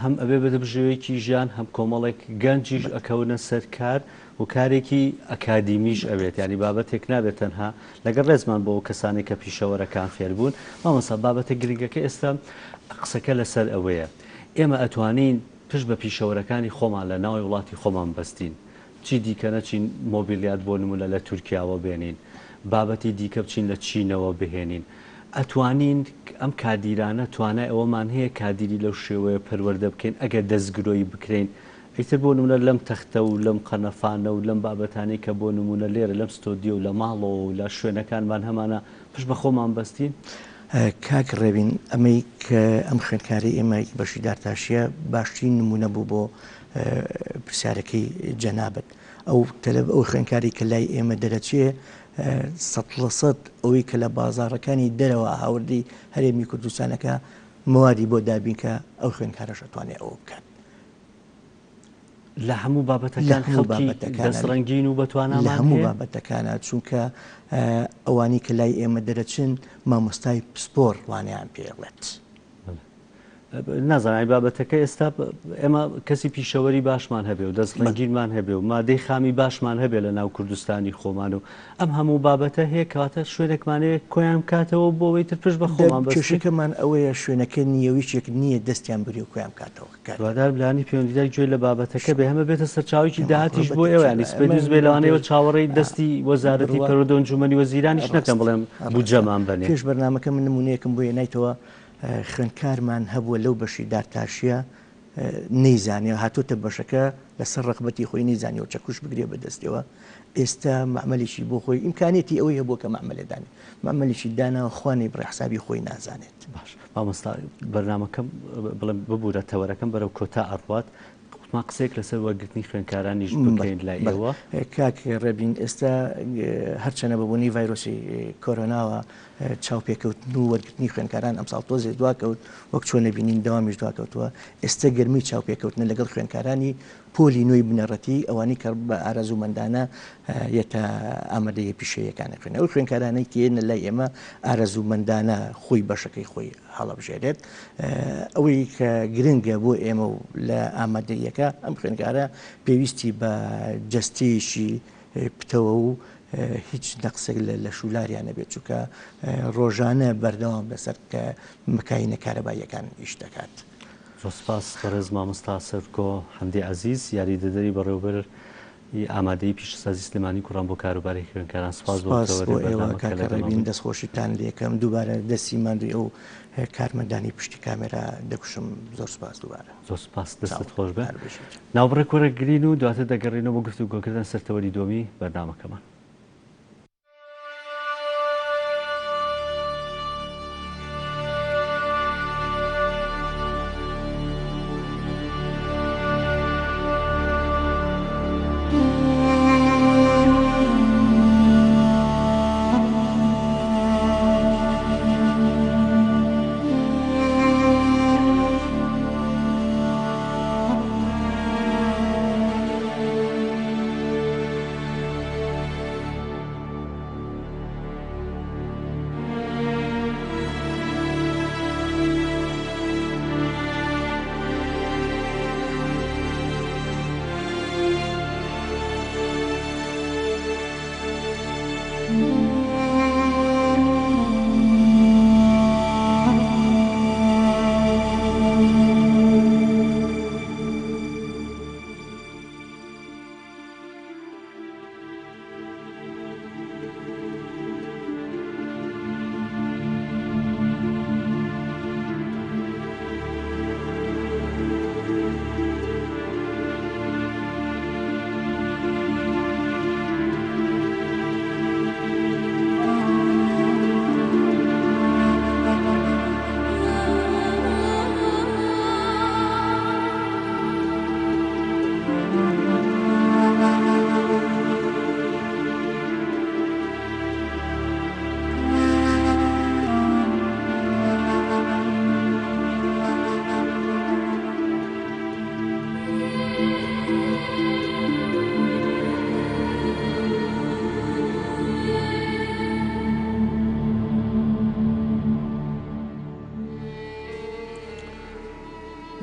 هەم ئەبێ بێتە بژێوێکی ژیان هەم کۆمەڵێک گەنجیش ئەکەونە سەر کار و کارێکی ئەکادیمیش ئەبێت یانی بابەتێک نابێت تەنها لەگەڵ ڕێزمان بۆ ئەو کەسانەی کە پیشەوەرەکان فێربوون مامۆستا بابەتە گرنگەکە ئێستا قسەکە لەسەر ئەوەیە ئێمە ئەتوانین پشت بە پیشەوەرەکانی خۆمان لە ناوی وڵاتی خۆمان بەستین چی دیکە نەچین مۆبیلیات بۆ نمونە لە تورکیاوە بێنین بابەتی دیکە بچین لە چینەوە بهێنین ئەتوانین ئەم کادیرانە توانای ئەوەمان هەیە کادیری لەو شێوەیە پەروەردە بکەین ئەگەر دەستگرۆیی بکرێین ئیتر بۆ نمونە لەم تەختە و لەم قەنەفانە و لەم بابەتانەی کە بۆ نمونە لێرە لەم ستۆدیۆ و لە ماڵەوە و لە شوێنەکانمان هەمانە پشت بە خۆمان بەستین. کاک ڕێبین ئەمەی کە ئەم خوێندکارەی ئێمە بەشی دارتاشیە باشترین نمونە بوو بۆ پرسیارەکەی جەنابت ئەو تەلەب ئەو خوێندکاری کە لای ئێمە دەرەچێ 100% ئەوەی کە لە بازاڕەکانی دەرەوە هاوردەی هەرێمی کوردستانەکە موادی بۆ دابینکە ئەو خوێندکارەش ئەتوانێ ئەوە بکات. لە هەموو بابەتەکان خەڵکی دەست ڕەنگین و بەتوانامان لە هەموو هەیە؟ بابەتەکانە چونکە ئەوانەی کە لای ئێمە دەرەچن مامۆستای پسپۆڕ وانەیان پێ ئەڵێت. نازانم ئەی بابەتەکە ئێستا ئێمە کەسی پیشەوەری باشمان هەبێ و دەست ڕەنگینمان هەبێ و مادەی خامی باشمان هەبێ لە ناو کوردستانی خۆمان و ئەم هەموو بابەتە هەیە کەواتە شوێنێکمان هەیە کۆیان بکاتەوە بۆ ئەوەی تر پشت بە خۆمان بەستین. کێشەکەمان ئەوەیە شوێنەکە نییە و یەکێک نییە دەستیان بگرێ و کۆیان بکاتەوە. کاک. هیوادارم لایەنی پەیوەندیدار گوێی لە بابەتەکە بێ هەمە بێتە سەرچاوەیەکی داهاتیش بۆ ئێوە یانی سبەی دووسبەی لەوانەیە ئێوە چاوەڕێی دەستی وەزارەتی پەروەردە و ئەنجوومەنی وەزیرانیش نەکەن بڵێن بودجەمان بەنێ. پێش بەرنامەکە من نموونەیەکم بۆ هێنایتەوە خوێندکارمان هەبووە لەو بەشی دارتاشیە نەیزانیوە هاتۆتە بەشەکە لەسەر ڕەغبەتی خۆی نەیزانیوە چەکوش بگرێ بەدەستیەوە ئێستا مەعمەلێکی بۆ خۆی ئیمکانیەتی ئەوەی هەبووە کە مەعمەلێ دانێ مەعمەلێکی داناوە خوا نەیبڕێ حسابی خۆی نازانێت. باش مامۆستا بەرنامەکەم بڵێم ببورە تەوەرەکەم بەرەو کۆتا ئەڕوات وتمان قسەیەک لەسەر وەرگرتنی خوێندکارانیش بکەین لای ئێوە. کاک ڕێبین ئێستا هەرچەنە بە بۆنەی ڤایرۆسی کۆرۆناوە چاوپێکەوتن و وەرگرتنی خوێندکاران ئەمساڵ تۆزێ دواکەوت، وەک چۆن ئەبینین دەوامیش دواکەوتووە، ئێستە گەرمی چاوپێکەوتنە لەگەڵ خوێندکارانی پۆلی نۆی بنەڕەتی، ئەوانەی کە بە ئارەزوومەندانە یەتە ئامادەییە پیشەییەکان ئەخوێنن، ئەو خوێندکارانەی کە یەنە لای ئێمە ئارەزوومەندانە خۆی بەشەکەی خۆی هەڵەبژێرێت، ئەوەی کە گرنگە بۆ ئێمە و لە ئامادەییەکە ئەم خوێندکارە پێویستی بە جەستەیەکی پتەوە و هیچ نەقسێک لە لەش و لاریان نەبێت چونکە ڕۆژانە بەردەوام لەسەر مەکاینە کارەباییەکان ئیش دەکات. زۆر سپاس بەڕێز مامۆستا سەرکۆ حەمدی عەزیز یاریدەدەری بەڕێوەبەر ی ئامادەیی پیشەسازی سلێمانی کوڕان بۆ کاروباری خوێندکاران سپاس بۆ سپاس تەوەرەی بۆ ئێوە بەرنامەکە کاکە لەگەڵمان ڕێبین بوویت. دەستخۆشیتان لێکەم دووبارە دەستی ماندووی ئەو کارمەندانی پشتی کامێرا دەکوشم زۆر سپاس دووبارە. زۆر سپاس دەستت چاوت خۆش بێ. هەر بژیت. ناوبڕێک وەرەگرین و دواتر دەگەڕێینەوە بۆ گفتوگۆکردن سەر تەوەری دووەمی بەرنامەکەمان.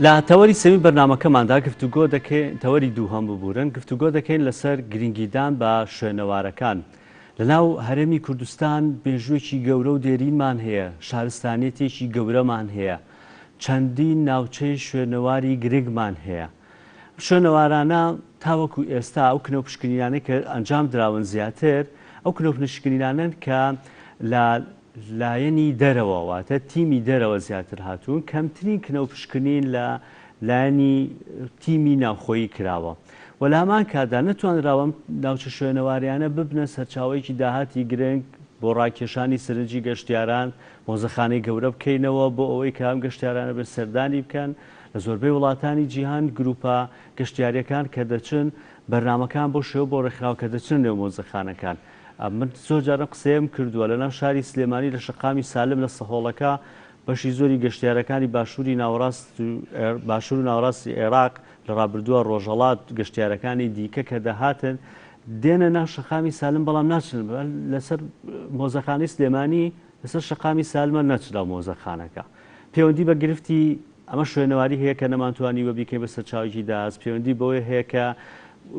لە تەوەری سێمی بەرنامەکەماندا گفتوگۆ دەکەین تەوەری دووهەم ببورن گفتوگۆ دەکەین لەسەر گرنگیدان بە شوێنەوارەکان لەناو هەرێمی کوردستان مێژووێکی گەورە و دێرینمان هەیە شارستانیەتێکی گەورەمان هەیە چەندین ناوچەی شوێنەواری گرنگمان هەیە شوێنەوارانە تاوەکو ئێستا ئەو کنە و پشکنینانەی کە ئەنجام دراون زیاتر ئەو کنە و پشکنینانەن کە لە لایەنی دەرەوە واتە تیمی دەرەوە زیاتر هاتوون، کەمترین کنە و پشکنین لە لایەنی تیمی ناوخۆیی کراوە و لە هەمان کاتدا نەتوانراوە ئەم ناوچە شوێنەواریانە ببنە سەرچاوەیەکی داهاتی گرنگ بۆ ڕاکێشانی سەرنجی گەشتیاران، مۆزەخانەی گەورە بکەینەوە بۆ ئەوەی کە ئەم گەشتیارانە بێن سەردانی بکەن، لە زۆربەی وڵاتانی جیهان گروپە گەشتیارییەکان کە دەچن بەرنامەکان بۆ شێوە بۆ ڕێکخراوە کە دەچنە نێو مۆزەخانەکان. من زۆر جار ئەم قسەیەم کردووە، لەناو شاری سلێمانی لە شەقامی سالم لە سەهۆڵەکە بەشی زۆری گەشتیارەکانی باشووری ناوەڕاست و باشوور و ناوەڕاستی عێراق لە ڕابردووە ڕۆژهەڵات گەشتیارەکانی دیکە کە دەهاتن دێنە ناو شەقامی سالم بەڵام ناچن لەسەر مۆزەخانەی سلێمانی لەسەر شەقامی سالمە نەچنە مۆزەخانەکە پەیوەندی بە گرفتی. ئەمە شوێنەواری هەیە کە نەمانتوانیوە بیکەین بە سەرچاوەیەکی داهات، پەیوەندی بەوەی هەیە کە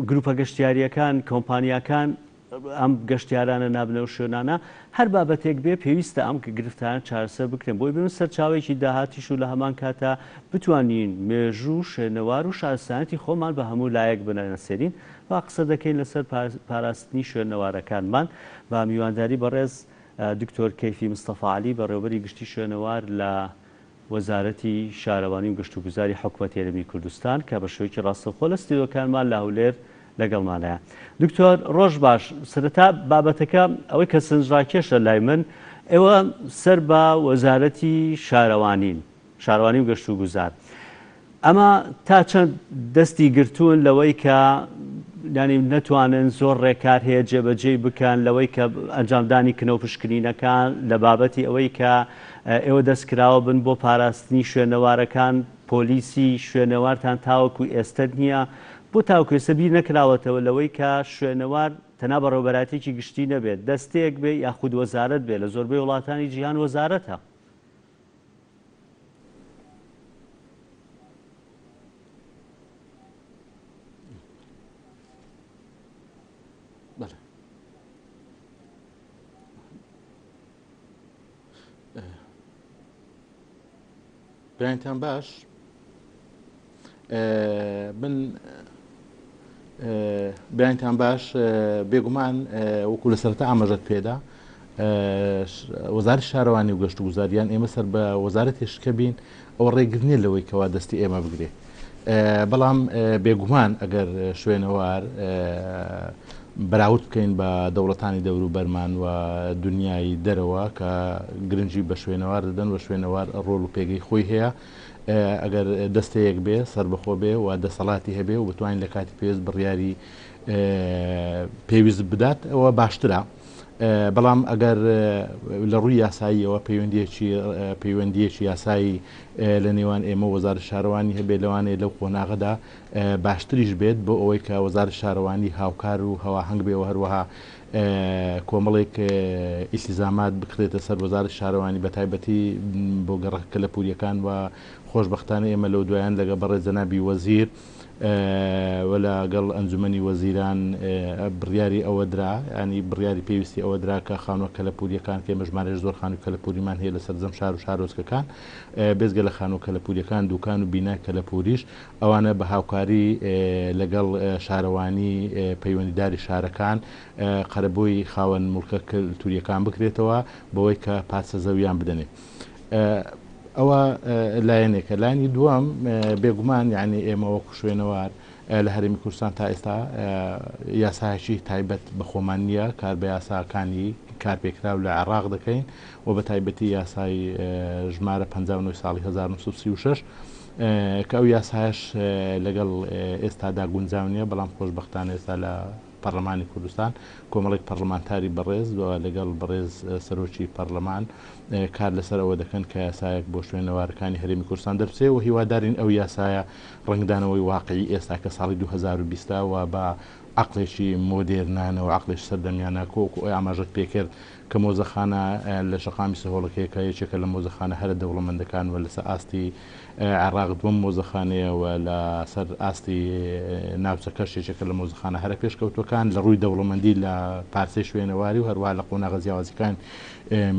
گروپە گەشتیارییەکان، کۆمپانیاکان ئەم گەشتیارانە نابنە ئەو شوێنانە، هەر بابەتێک بێ پێویستە ئەم گرفتانە چارەسەر بکرێن بۆی ببن سەرچاوەیەکی داهاتیش و لە هەمان کاتا بتوانین مێژوو و شوێنەوار و شارستانیەتی خۆمان بە هەموو لایەک بناسێنین و قسە دەکەین لەسەر پاراستنی شوێنەوارەکانمان بە میوانداری بەڕێز دکتۆر کەیفی مستەفا عەلی بەڕێوەبەری گشتی شوێنەوار لە وەزارەتی شارەوانی و گەشتوگوزاری حکومەتی هەرێمی کوردستان کە بە شێوەیەکی ڕاستەوخۆ لە ستۆدیۆکانمان لە هەولێر لەگەڵمانایە. دکتۆر ڕۆژ باش، سەرەتا بابەتەکە ئەوەی کە سەرنجڕاکێشە لای من، ئێوە سەر بە وەزارەتی شارەوانین، شارەوانی و گەشتوگوزار. ئەمە تا چەند دەستی گرتوون لەوەی کە یانی نەتوانن زۆر ڕێکار هەیە جێبەجێی بکەن لەوەی کە ئەنجامدانی کنە و پشکنینەکان لە بابەتی ئەوەی کە ئێوە دەستکراوە بن بۆ پاراستنی شوێنەوارەکان پۆلیسی شوێنەوارتان تاوەکو ئێستە نییە بۆ تاوەکو ئێستە بیر نەکراوەتەوە لەوەی کە شوێنەوار تەنها بەڕێوەبەرایەتیەکی گشتی نەبێت دەستەیەک بێ یاخود وەزارەت بێ لە زۆربەی وڵاتانی جیهان وەزارەتە. بەڵێ برایانتان باش من بەیانتان باش بێگومان وەکو لە سەرەتا ئاماژەت پێدا وەزارەتی شارەوانی و گەشتوگوزار یان ئێمە سەر بە وەزارەتێش کە بین ئەوە ڕێگر نییە لەوەی کەوا دەستی ئێمە بگرێ بەڵام بێگومان ئەگەر شوێنەوار بەراورد بکەین بە دەوڵەتانی دەوروبەرمان و دنیای دەرەوە کە گرنگی بە شوێنەوار دەدەن و شوێنەوار ڕۆڵ و پێگەی خۆی هەیە ئەگەر دەستەیەک بێ سەربەخۆ بێ و دەسەڵاتی هەبێ و بتوانین لە کاتی پێویست بڕیاری پێویست بدات ئەوە باشترە. بەڵام ئەگەر لە ڕووی یاساییەوە پەیوەندیەکی پەیوەندیەکی یاسایی لە نێوان ئێمە وەزارەت شارەوانی هەبێت لەوانەیە لەو قۆناغەدا باشتریش بێت بۆ ئەوەی کە وەزارەت شارەوانی هاوکار و هەواهەنگ بێ و هەروەها کۆمەڵێک ئیلتیزامات بکرێتە سەر وەزارەت شارەوانی بە تایبەتی بۆ گەڕەکە کەلەپوریەکان و خۆشبەختانە ئێمە لەو دوایان لەگە بەڕێز جەنابی وەزیر و لەگەڵ ئەنجومەنی وەزیران بڕیاری ئەوە درا ینی بڕیاری پێویستی ئەوە درا کە خانووە کەلەپوریەکان کە ئێمە ژمارەی زۆر خانووی کەلەپوریمان هەیە لە سەرجەم شار و شارۆچکەکان بێجگە لە خانووە کەلەپوریەکان دوکان و بینای کەلەپوریش ئەوانە بە هاوکاری لەگەڵ شارەوانی پەیوەندیداری شارەکان قەرەبووی خاوەن موڵکە کەلتوریەکان بکرێتەوە بەوەی کە پارچە زەویان بدەنێ. ئەوە لایەنێکە. لایەنی دووەم بێگومان یانی ئێمە وەکو شوێنەوار لە هەرێمی کوردستان تا ئێستا یاسایەکی تایبەت بە خۆمان نییە، کار بە یاساکانی کارپێکراو لە عێراق دەکەین و بە تایبەتی یاسای ژمارە 59 ساڵی 1936 کە ئەو یاسایەش لەگەڵ ئێستادا گونجاو نییە، بەڵام خۆشبەختانە ئێستا لە پەڕلەمانی کوردستان کۆمەڵێک پەڕلەمانتاری بەڕێز و لەگەڵ بەڕێز سەرۆکی پەڕلەمان کار لەسەر ئەوە دەکەن کە یاسایەک بۆ شوێنەوارەکانی هەرێمی کوردستان دەربچێ و هیوادارین ئەو یاسایە ڕەنگدانەوەی واقعی ئێستا کە ساڵی 2020 و بە عەقڵێکی مۆدێرنانە و عەقڵێکی سەردەمیانە کە وەکو ئەوەی ئاماژەت پێکرد کە مۆزەخانە لە شەقامی سەهۆڵەکەیە کە یەکێکە لە مۆزەخانە هەرە دەوڵەمەندەکان و لەسەر ئاستی عێراق دووەم مۆزەخانەیە و لە سەر ئاستی ناوچەکەش یەکێکە لە مۆزەخانە هەرە پێشکەوتووەکان لە ڕووی دەوڵەمەندی لە پارچەی شوێنەواری و هەروەها لە قۆناغە جیاوازەکان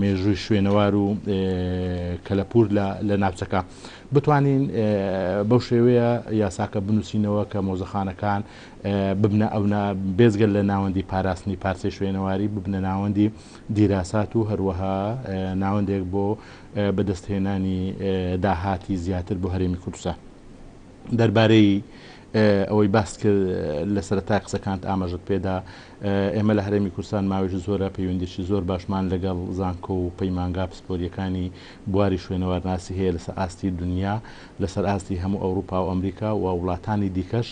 مێژووی شوێنەوار و کەلەپوور لە ناوچەکە بتوانین بەو شێوەیە یاساکە بنووسینەوە کە مۆزەخانەکان ببنە ئەو بێجگە لە ناوەندی پاراستنی پارچەی شوێنەواری ببنە ناوەندی دیراسات و هەروەها ناوەندێک بۆ بەدەستهێنانی داهاتی زیاتر بۆ هەرێمی کوردستان. دەربارەی ئەوەی باست کرد لە سەرەتای قسەکانت ئاماژەت پێدا ئێمە لە هەرێمی کوردستان ماوەیەکی زۆرە پەیوەندیی زۆر باشمان لەگەڵ زانکۆ و پەیمانگا پسپۆرییەکانی بواری شوێنەوارناسی هەیە لەسەر ئاستی دونیا لەسەر ئاستی هەموو ئەوروپا و ئەمریکا و وڵاتانی دیکەش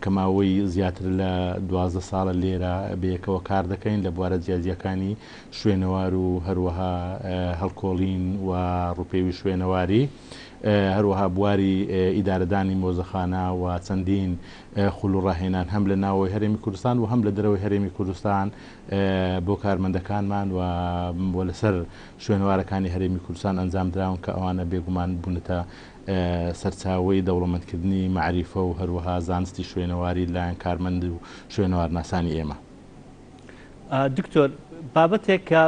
کە ماوەی زیاتر لە 12 ساڵە لێرە بەیەکەوە کار دەکەین لە بوارە جیاجیاکانی شوێنەوار و هەروەها هەڵکۆڵین و ڕوپێوی شوێنەواری. هەروەها بواری ئیدارەدانی مۆزەخانە و چەندین خول و ڕاهێنان هەم لە ناوەوەی هەرێمی کوردستان و هەم لە دەرەوەی هەرێمی کوردستان بۆ کارمەندەکانمان و لەسەر شوێنەوارەکانی هەرێمی کوردستان ئەنجام دراون کە ئەوانە بێگومان بوونەتە سەرچاوەی دەوڵەمەندکردنی مەعریفە و هەروەها زانستی شوێنەواری لایەن کارمەند و شوێنەوارناسانی ئێمە. دکتۆر بابەتێک کە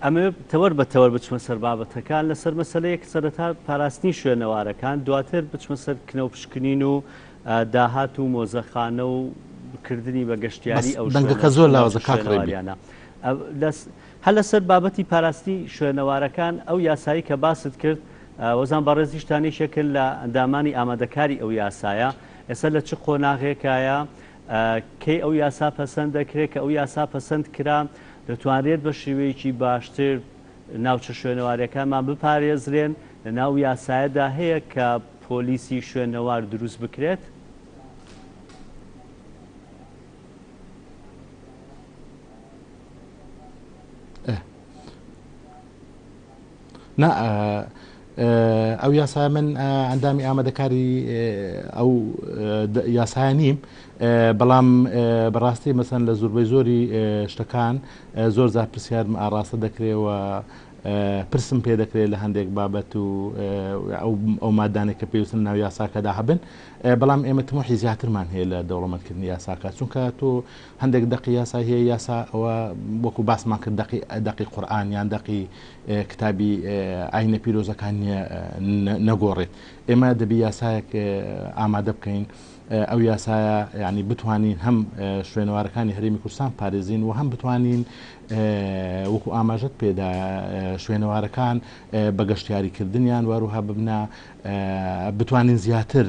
ئەمەوێ تەوەر بە تەوەر بچمە سەر بابەتەکان لەسەر مەسەلەیەک سەرەتا پاراستنی شوێنەوارەکان دواتر بچمە سەر کنە و پشکنین و داهات و مۆزەخانە و کردنی بە گەشتیاری ئەو دەنگەکە زۆر لاوازە کاک ڕێبین. هەر لەسەر بابەتی پاراستنی شوێنەوارەکان ئەو یاسایی کە باست کرد وەزان بەڕێزیشتان یەکێکن لە ئەندامانی ئامادەکاری ئەو یاسایە ئێستا لە چ قۆناغێکایە کەی ئەو یاسا پەسەند دەکرێت کە ئەو یاسا پەسەند کرا دەتوانرێت بە شێوەیەکی باشتر ناوچە شوێنەواریەکانمان بپارێزرێن لە ناو یاسایەدا هەیە کە پۆلیسی شوێنەوار دروست بکرێت؟ نا ئەو یاسایە من ئەندامی ئامادەکاری ئەو یاسایە نیم بەڵام بەڕاستی مەسەن لە زۆربەی زۆری شتەکان زۆر زار پرسیارم ئاڕاستە دەکرێەوە پرسم پێ دەکرێت لە هەندێک بابەت و ئەو مادانێک کە پێویستن ناو یاساکەدا هەبن بەڵام ئێمە تموحی زیاترمان هەیە لە دەوڵەمەندکردنی یاساکە چونکە تۆ هەندێک دەقی یاسای هەیە یاسا ئەوە وەکو باسمان کرد دەقی دەقی قورئان یان دەقی کتابی ئاینە پیرۆزەکان نییە نەگۆڕێت ئێمە دەبی یاسایەک ئامادە بکەین ئەو یاسایە ینی بتوانین هەم شوێنەوارەکانی هەرێمی کوردستان پارێزین و هەم بتوانین وەکو ئاماژەت پێدا شوێنەوارەکان بە گەشتیاریکردنیان واروها ببنە بتوانین زیاتر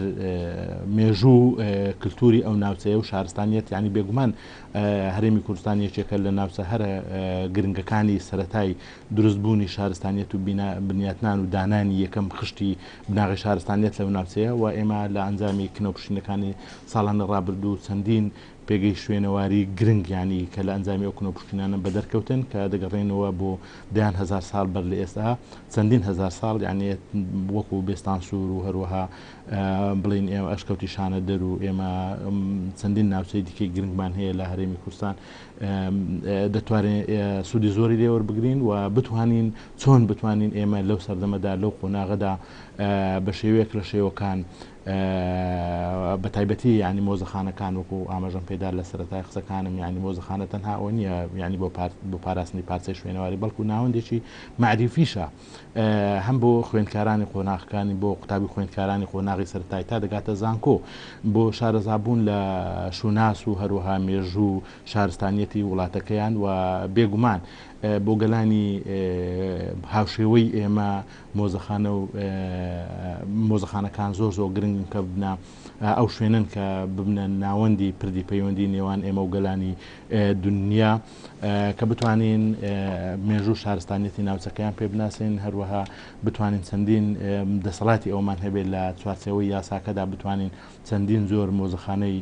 مێژوو و کلتوری ئەو ناوچەیە و شارستانیەت یانی بێگومان هەرێمی کوردستان یەکێکە لە ناوچە هەرە گرنگەکانی سەرەتای دروستبوونی شارستانیەت و بنیاتنان و دانانی یەکەم خشتی بناغەی شارستانیەت لەو ناوچەیە و ئێمە لە ئەنجامی کنەوپشینەکانی ساڵانی ڕابردوو چەندین پێگەی شوێنەواری گرنگ یانی کە لە ئەنجامی ئەو کنەوپشکینانە بەدەرکەوتن کە دەگەڕێنەوە بۆ دەیان هەزار ساڵ بەر لە ئێستا چەندین هەزار ساڵ یانی وەکو بێستانسوور و هەروەها بڵین ئێمە ئەشکەوتی شانەدەر و ئێمە چەندین ناوچەی دیکەی گرنگمان هەیە لە هەرێمی کوردستان دەتوانین سوودی زۆری لێ وەربگرین و بتوانین چۆن بتوانین ئێمە لەو سەردەمەدا لەو قۆناغەدا بە شێوەیەک لە شێوەکان بە تایبەتی یانی مۆزەخانەکان وەکو ئاماژەم پێدا لە سەرەتای قسەکانم یانی مۆزەخانە تەنها ئەوە نییە یانی بۆ بۆ پاراستنی پارچەی شوێنەواری بەڵکو ناوەندێکی مەعریفیشە هەم بۆ خوێندکارانی قۆناغەکانی بۆ قوتابی خوێندکارانی قۆناغی سەرەتایی تا دەگاتە زانکۆ بۆ شارەزابوون لە شوناس و هەروەها مێژوو شارستانیەتی وڵاتەکەیان و بێگومان بۆ گەلانی هاوشێوەی ئێمە مۆزەخانە و مۆزەخانەکان زۆر زۆر گرنگن کە ببنە ئەو شوێنەن کە ببنە ناوەندی پردی پەیوەندی نێوان ئێمە و گەلانی دنیا کە بتوانین مێژوو شارستانیەتی ناوچەکەیان پێ بناسین هەروەها بتوانین چەندین دەسەڵاتی ئەومان هەبێت لە چوارچێوەی یاساکەدا بتوانین چەندین زۆر مۆزەخانەی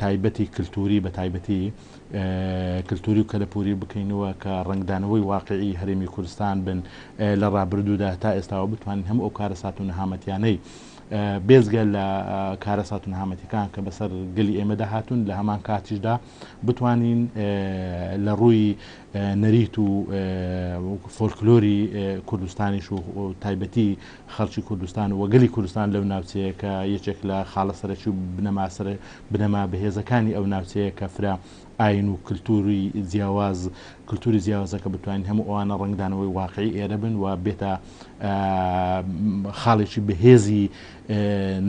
تایبەتی کللتوری بە تایبەتی کلتوری و کەلەپوری بکەینەوە کە ڕەنگدانەوەی واقیعی هەرێمی کوردستان بن لە ڕابردوودا تا ئێستاوە بتوانین هەموو ئەو کارەسات و نەهامەتیانەی بێزگە لە کارەسات و نەهامەتیەکان کە بەسەر گەلی ئێمەدا هاتوون لە هەمان کاتیشدا بتوانین لە ڕووی نەریت و فۆلکلۆری کوردستانیش و تایبەتی خەڵکی کوردستان و گەلی کوردستان لەو ناوچەیە کە یەکێک لە خاڵە سەرەکی و بنەما سەر بنەما بەهێزەکانی ئەو ناوچەیە کە فرە ئاین و کلتوری جیاواز کلتوری جیاوازە کە بتوانین هەموو ئەوانە ڕەنگدانەوەی واقعی ئێرە بن و بێتە خاڵێکی بەهێزی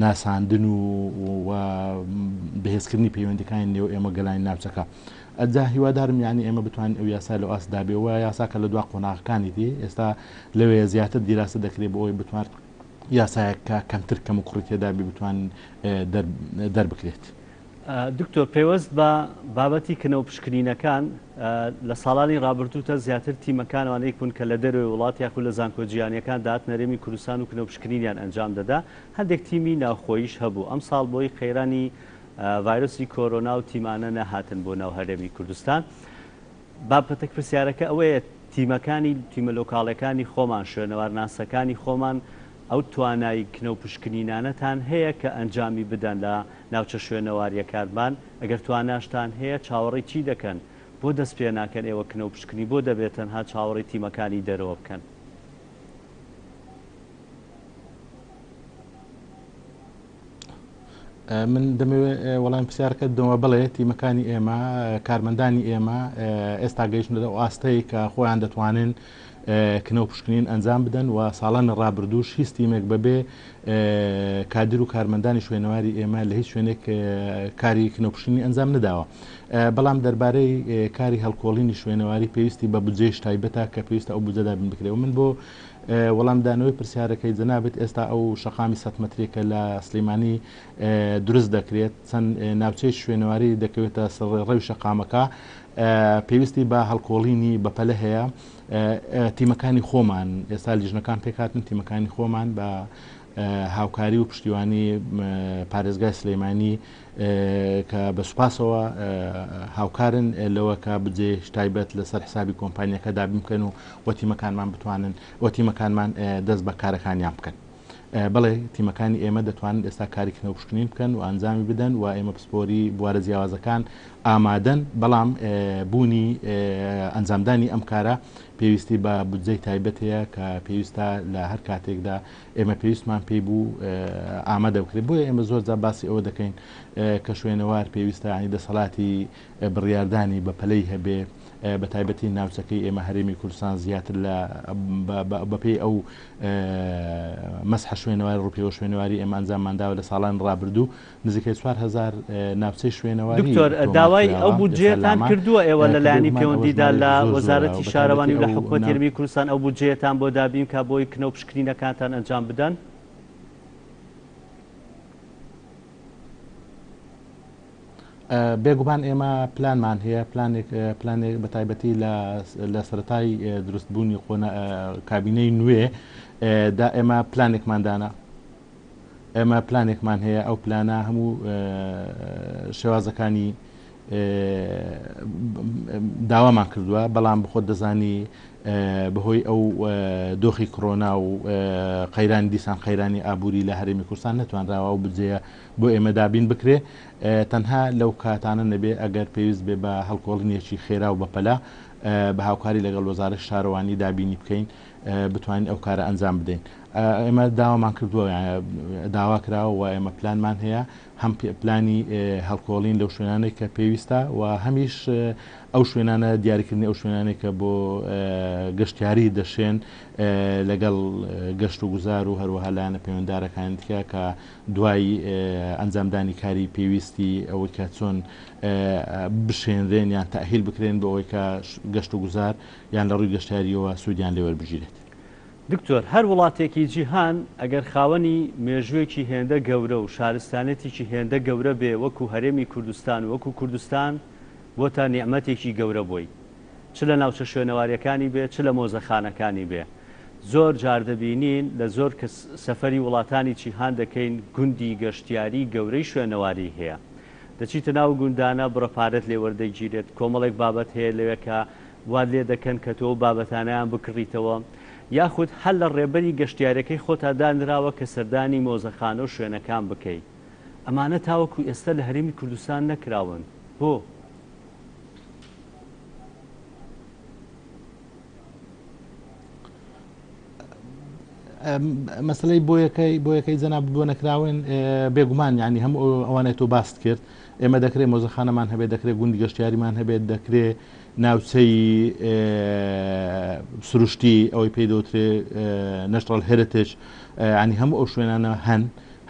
ناساندن و بەهێزکردنی پەیوەندەکانی نێو ئێمە گەلانی ناوچەکە. ئەجا هیوادارم یانی ئێمە بتوانین ئەو یاسا لەو ئاست دابێ و یاساکە لە دوا قۆناغەکانی دی ئێستا لەوێ زیاتر دیراسە دەکرێت بۆ ئەوەی بتوان یاسایەک کە کەمتر کەم و کوڕی تێدا بێ بتوان دەربکرێت. دکتۆر پەیوەست بە بابەتی کنە و پشکنینەکان لە ساڵانی ڕابردووتە زیاتر تیمەکان ئەوانەی بوون کە لە دەرەوەی وڵات یاخود لە زانکۆ جیهانیەکان دەهاتنە هەرێمی کوردستان و کنە و پشکنینیان ئەنجام دەدا هەندێک تیمی ناوخۆییش هەبوو ئەمساڵ بۆی قەیرانی ڤایرۆسی کۆرۆنا و تیمانە نەهاتن بۆ ناو هەرێمی کوردستان. بابەتەک پرسیارەکە ئەوەیە تیمەکانی تیمە لۆکاڵەکانی خۆمان شوێنەوارناسەکانی خۆمان ئەو توانای کنە و پشکنینانەتان هەیە کە ئەنجامی بدەن لە ناوچە شوێنەوارییەکانمان؟ ئەگەر تواناشتان هەیە چاوەڕێی چی دەکەن؟ بۆ دەست پێ ناکەن ئێوە کنە و پشکنین بۆ دەبێت تەنها چاوەڕێی تیمەکانی دەرەوە بکەن؟ من دەمەوێت وەڵامی پرسیارەکەت بدەمەوە بەڵێ تیمەکانی ئێمە کارمەندانی ئێمە ئێستا گەیشتنە ئەو ئاستەی کە خۆیان دەتوانن کنە و پشکنین ئەنجام بدەن و ساڵانی ڕابردووش هیچ تیمێک بەبێ کادر و کارمەندانی شوێنەواری ئێمە لە هیچ شوێنێک کاری کنە و پشکنینی ئەنجام نەداوە بەڵام دەربارەی کاری هەڵکۆڵینی شوێنەواری پێویستی بە بودجەیش تایبەتە کە پێویستە ئەو بودجە دابین بکرێت و من بۆ وەڵامدانەوەی پرسیارەکەی جەنابت ئێستا ئەو شەقامی سەد مەتری کە لە سلیمانی دروست دەکرێت چەند ناوچەی شوێنەواری دەکەوێتە سەر ڕێڕەوی شەقامەکە پێویستی بە هەڵکۆڵینی بەپەلە هەیە تیمەکانی خۆمان ئێستا لیژنەکان پێکهاتن تیمەکانی خۆمان بە هاوکاری و پشتیوانی پارێزگای سلەیمانی کە بە سوپاسەوە هاوکارن لەوە کە بودجەیەکی تایبەت لەسەر حسابی کۆمپانیاکە دابین بکەن و و تیمەکانمان بتوانن و تیمەکانمان دەست بە کارەکانیان بکەن. بەڵێ تیمەکانی ئێمە دەتوانن ئێستا کاری کنە و پشکنین بکەن و ئەنجامی بدەن و ئێمە پسپۆری بوارە جیاوازەکان ئامادەن، بەڵام بوونی ئەنجامدانی ئەم کارە پێویستی بە بودجەی تایبەت هەیە کە پێویستە لە هەر کاتێکدا ئێمە پێویستمان پێی بوو ئامادە بکرێت بۆیە ئێمە زۆر جار باسی ئەوە دەکەین کە شوێنەوار پێویستە ینی دەسەڵاتی بڕیاردانی بە پەلەی هەبێ بە تایبەتی ناوچەکەی ئێمە هەرێمی کوردستان زیاتر لە بەپێی ئەو مەسحە شوێنەواری ڕووپێوە شوێنەواری ئێمە ئەنجاممانداوە لە ساڵان ڕابردوو نزیکەی 4000 ناوچەی شوێنەواری دکتۆر داوای ئەو بودجەیەتان کردووە ئێوە لە لایەنی پەیوەندیدار لە وەزارەتی شارەوانی و لە حکومەتی هەرێمی کوردستان ئەو بودجەیەتان بۆ دابین کا بۆی کنە و پشکنینەکانتان ئەنجام بدەن؟ بێگومان ئێمە پلانمان هەیە پلانێک پلانێک بە تایبەتی لە سەرەتای دروستبوونی قۆنا کابینەی نوێ دا ئێمە پلانێکمان دانا. ئێمە پلانێکمان هەیە، ئەو پلانە هەموو شێوازەکانی داوامان کردووە، بەڵام بەخۆت دەزانی بەهۆی ئەو دۆخی کۆرۆنا و قەیرانی دیسان قەیرانی ئابووری لە هەرێمی کوردستان نەتوانراوە ئەو بودجەیە بۆ ئێمە دابین بکرێ تەنها لەو کاتانە نەبێ ئەگەر پێویست بێ بە هەڵکۆڵینێکی خێرا و بەپەلە بە هاوکاری لەگەڵ وەزارەتی شارەوانی دابینی بکەین بتوانین ئەو کارە ئەنجام بدەین. ئێمە داوامان کردووە داوا کراوە و ئێمە پلانمان هەیە هەم پلانی هەڵکۆڵین لەو شوێنانەی کە پێویستە و هەمیش ئەو شوێنانە دیاریکردنی ئەو شوێنانەی کە بۆ گەشتیاری دەشێن لەگەڵ گەشت و گوزار و هەروەها لایەنە پەیوەندارەکانی دیکە کە دوای ئەنجامدانی کاری پێویستی ئەوەی کە چۆن بشێنرێن یان تەئهیل بکرێن بۆ ئەوەی کە گەشت و گوزار یان لە ڕووی گەشتیارییەوە سوودیان لێ وەربگیرێت. دکتۆر، هەر وڵاتێکی جیهان ئەگەر خاوەنی مێژووێکی هێندە گەورە و شارستانێتێکی هێندە گەورە بێ وەکو هەرێمی کوردستان و وەکو کوردستان بۆتە نیعمەتێکی گەورە بۆی چ لە ناوچە شوێنەواریەکانی بێ چ لە مۆزەخانەکانی بێ زۆر جار دەبینین لە زۆر کەس سەفەری وڵاتانی چیهان دەکەین گوندی گەشتیاری گەورەی شوێنەواری هەیە دەچیتە ناو گوندانە بڕە پارەت لێ وەردەگیرێت کۆمەڵێک بابەت هەیە لەوێ کە وات لێ دەکەن کە تۆ ئەو بابەتانەیان بکڕیتەوە یاخود هەر لە ڕێبەری گەشتیارەکەی خۆتا دانراوە کە سەردانی مۆزەخانە و شوێنەکان بکەی ئەمانە تاوەکو ئێستا لە هەرێمی کوردستان نەکراون بۆ؟ مەسلەی بۆیەکەی بۆیەکەی جەناب بۆ نەکراون بێگومان ینی هەموو ئەوانەی تۆ باست کرد ئێمە دەکرێت مۆزەخانەمان هەبێت دەکرێت گوندی گەشتیاریمان هەبێت دەکرێت ناوچەی سروشتی ئەوەی پێی دەوترێ نەشتڕل هێرتج ینی هەموو ئەو شوێنانە هەن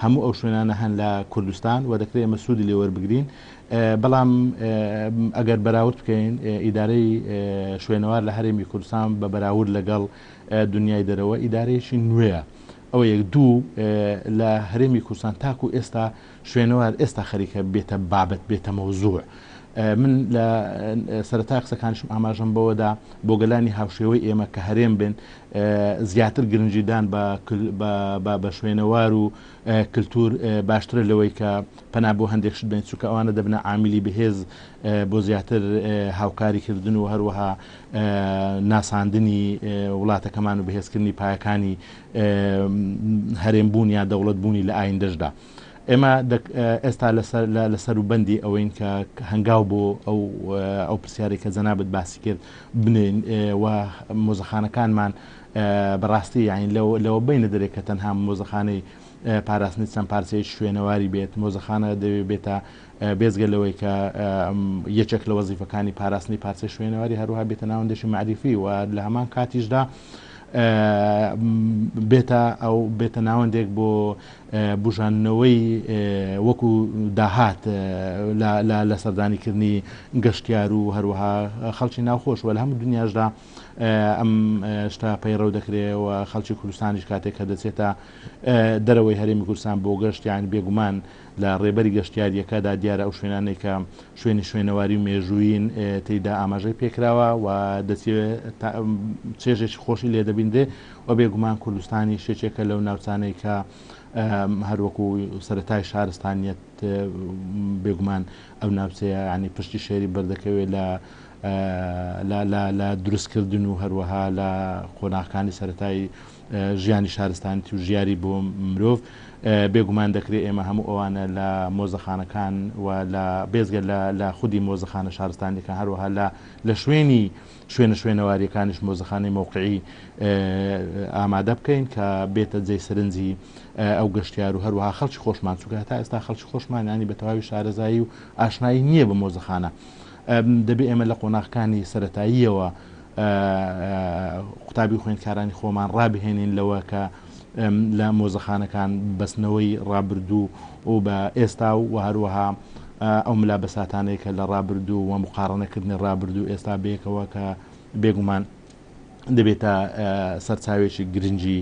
هەموو ئەو شوێنانە هەن لە کوردستان و دەکرێت ئێمە سوودی لێ وەربگرین بەڵام ئەگەر بەراورد بکەین ئیدارەی شوێنەوار لە هەرێمی کوردستان بە بەراورد لەگەڵ دنیای دەرەوە ئیدارەیەکی نوێیە ئەوە یەک دوو لە هەرێمی کوردستان تاکو ئێستا شوێنەوار ئێستا خەریکە بێتە بابەت بێتە مەوزوع. من لە سەرەتای قسەکانیشم ئاماژەم بەوەدا بۆ گەلانی هاوشێوەی ئێمە کە هەرێم بن زیاتر گرنگیدان بە شوێنەوار و کلتور باشترە لەوەی کە پەنا بۆ هەندێک شت بێن چونکە ئەوانە دەبنە عامیلی بەهێز بۆ زیاتر هاوکاریکردن و هەروەها ناساندنی وڵاتەکەمان و بەهێزکردنی پایەکانی هەرێم بوون یا دەوڵەت بوونی لە ئایندەشدا. ئێمە ئێستا لە سەروبەندی ئەوەین کە هەنگاو بۆ ئەو ئەو پرسیارەی کە جەنابت باسی کرد بنێین و مۆزەخانەکانمان بەڕاستی یانی لەوە بینە دەرێ کە تەنها مۆزەخانەی پاراستنی چەند پارچەیەکی شوێنەواری بێت، مۆزەخانە دەوێ بێتە بێجگە لەوەی کە یەکێک لە وەزیفەکانی پاراستنی پارچەی شوێنەواری هەروەها بێتە ناوەندێکی مەعریفی و لە هەمان کاتیشدا بێتە ئەو بێتە ناوەندێک بۆ بژاندنەوەی وەکو داهات لە سەردانیکردنی گەشتیار و هەروەها خەڵکی ناوخۆش و لە هەموو دنیاشدا ئەم شتە پەیڕەو دەکرێ و خەڵکی کوردستانیش کاتێک کە دەچێتە دەرەوەی هەرێمی کوردستان بۆ گەشت یان بێگومان لە ڕێبەری گەشتیارییەکەدا دیارە ئەو شوێنانەی کە شوێنی شوێنەواری و مێژوویین تێیدا ئاماژەی پێکراوە و دەچێ چێژێکی خۆشی لێ دەبینرێ و بێگومان کوردستانیش یەکێکە لەو ناوچانەی کە هەروەکو سەرەتای شارستانیەت بێگومان ئەو ناوچەیە ینی پشتی شێری بەردەکەوێت لە لە دروستکردن و هەروەها لە قۆناغەکانی سەرەتای ژیانی شارستانیی و ژیاری بۆ مرۆڤ، بێگومان دەکرێ ئێمە هەموو ئەوانە لە مۆزەخانەکان و لە بێجگە لە لە خودی مۆزەخانە شارستانییەکان هەروەها لە لە شوێنی شوێنە شوێنەوارییەکانیش مۆزەخانەی مەوقعی ئامادە بکەین کە بێتە جێی سەرنجی ئەو گەشتیار و هەروەها خەڵکی خۆشمان چونکە هەتا ئێستا خەڵکی خۆشمان یانی بە تەواوی شارەزایی و ئاشنایی نییە بە مۆزەخانە دەبێ ئێمە لە قۆناغەکانی سەرەتاییەوە قوتابی و خوێندکارانی خۆمان ڕابهێنین لەوە کە لە مۆزەخانەکان بەستنەوەی ڕابردوو و بە ئێستا و هەروەها ئەو ملابەساتانەی کە لە ڕابردوو و مقاڕنەکردنی ڕابردوو ئێستا بەیەکەوە کە بێگومان دەبێتە سەرچاوێکی گرنگی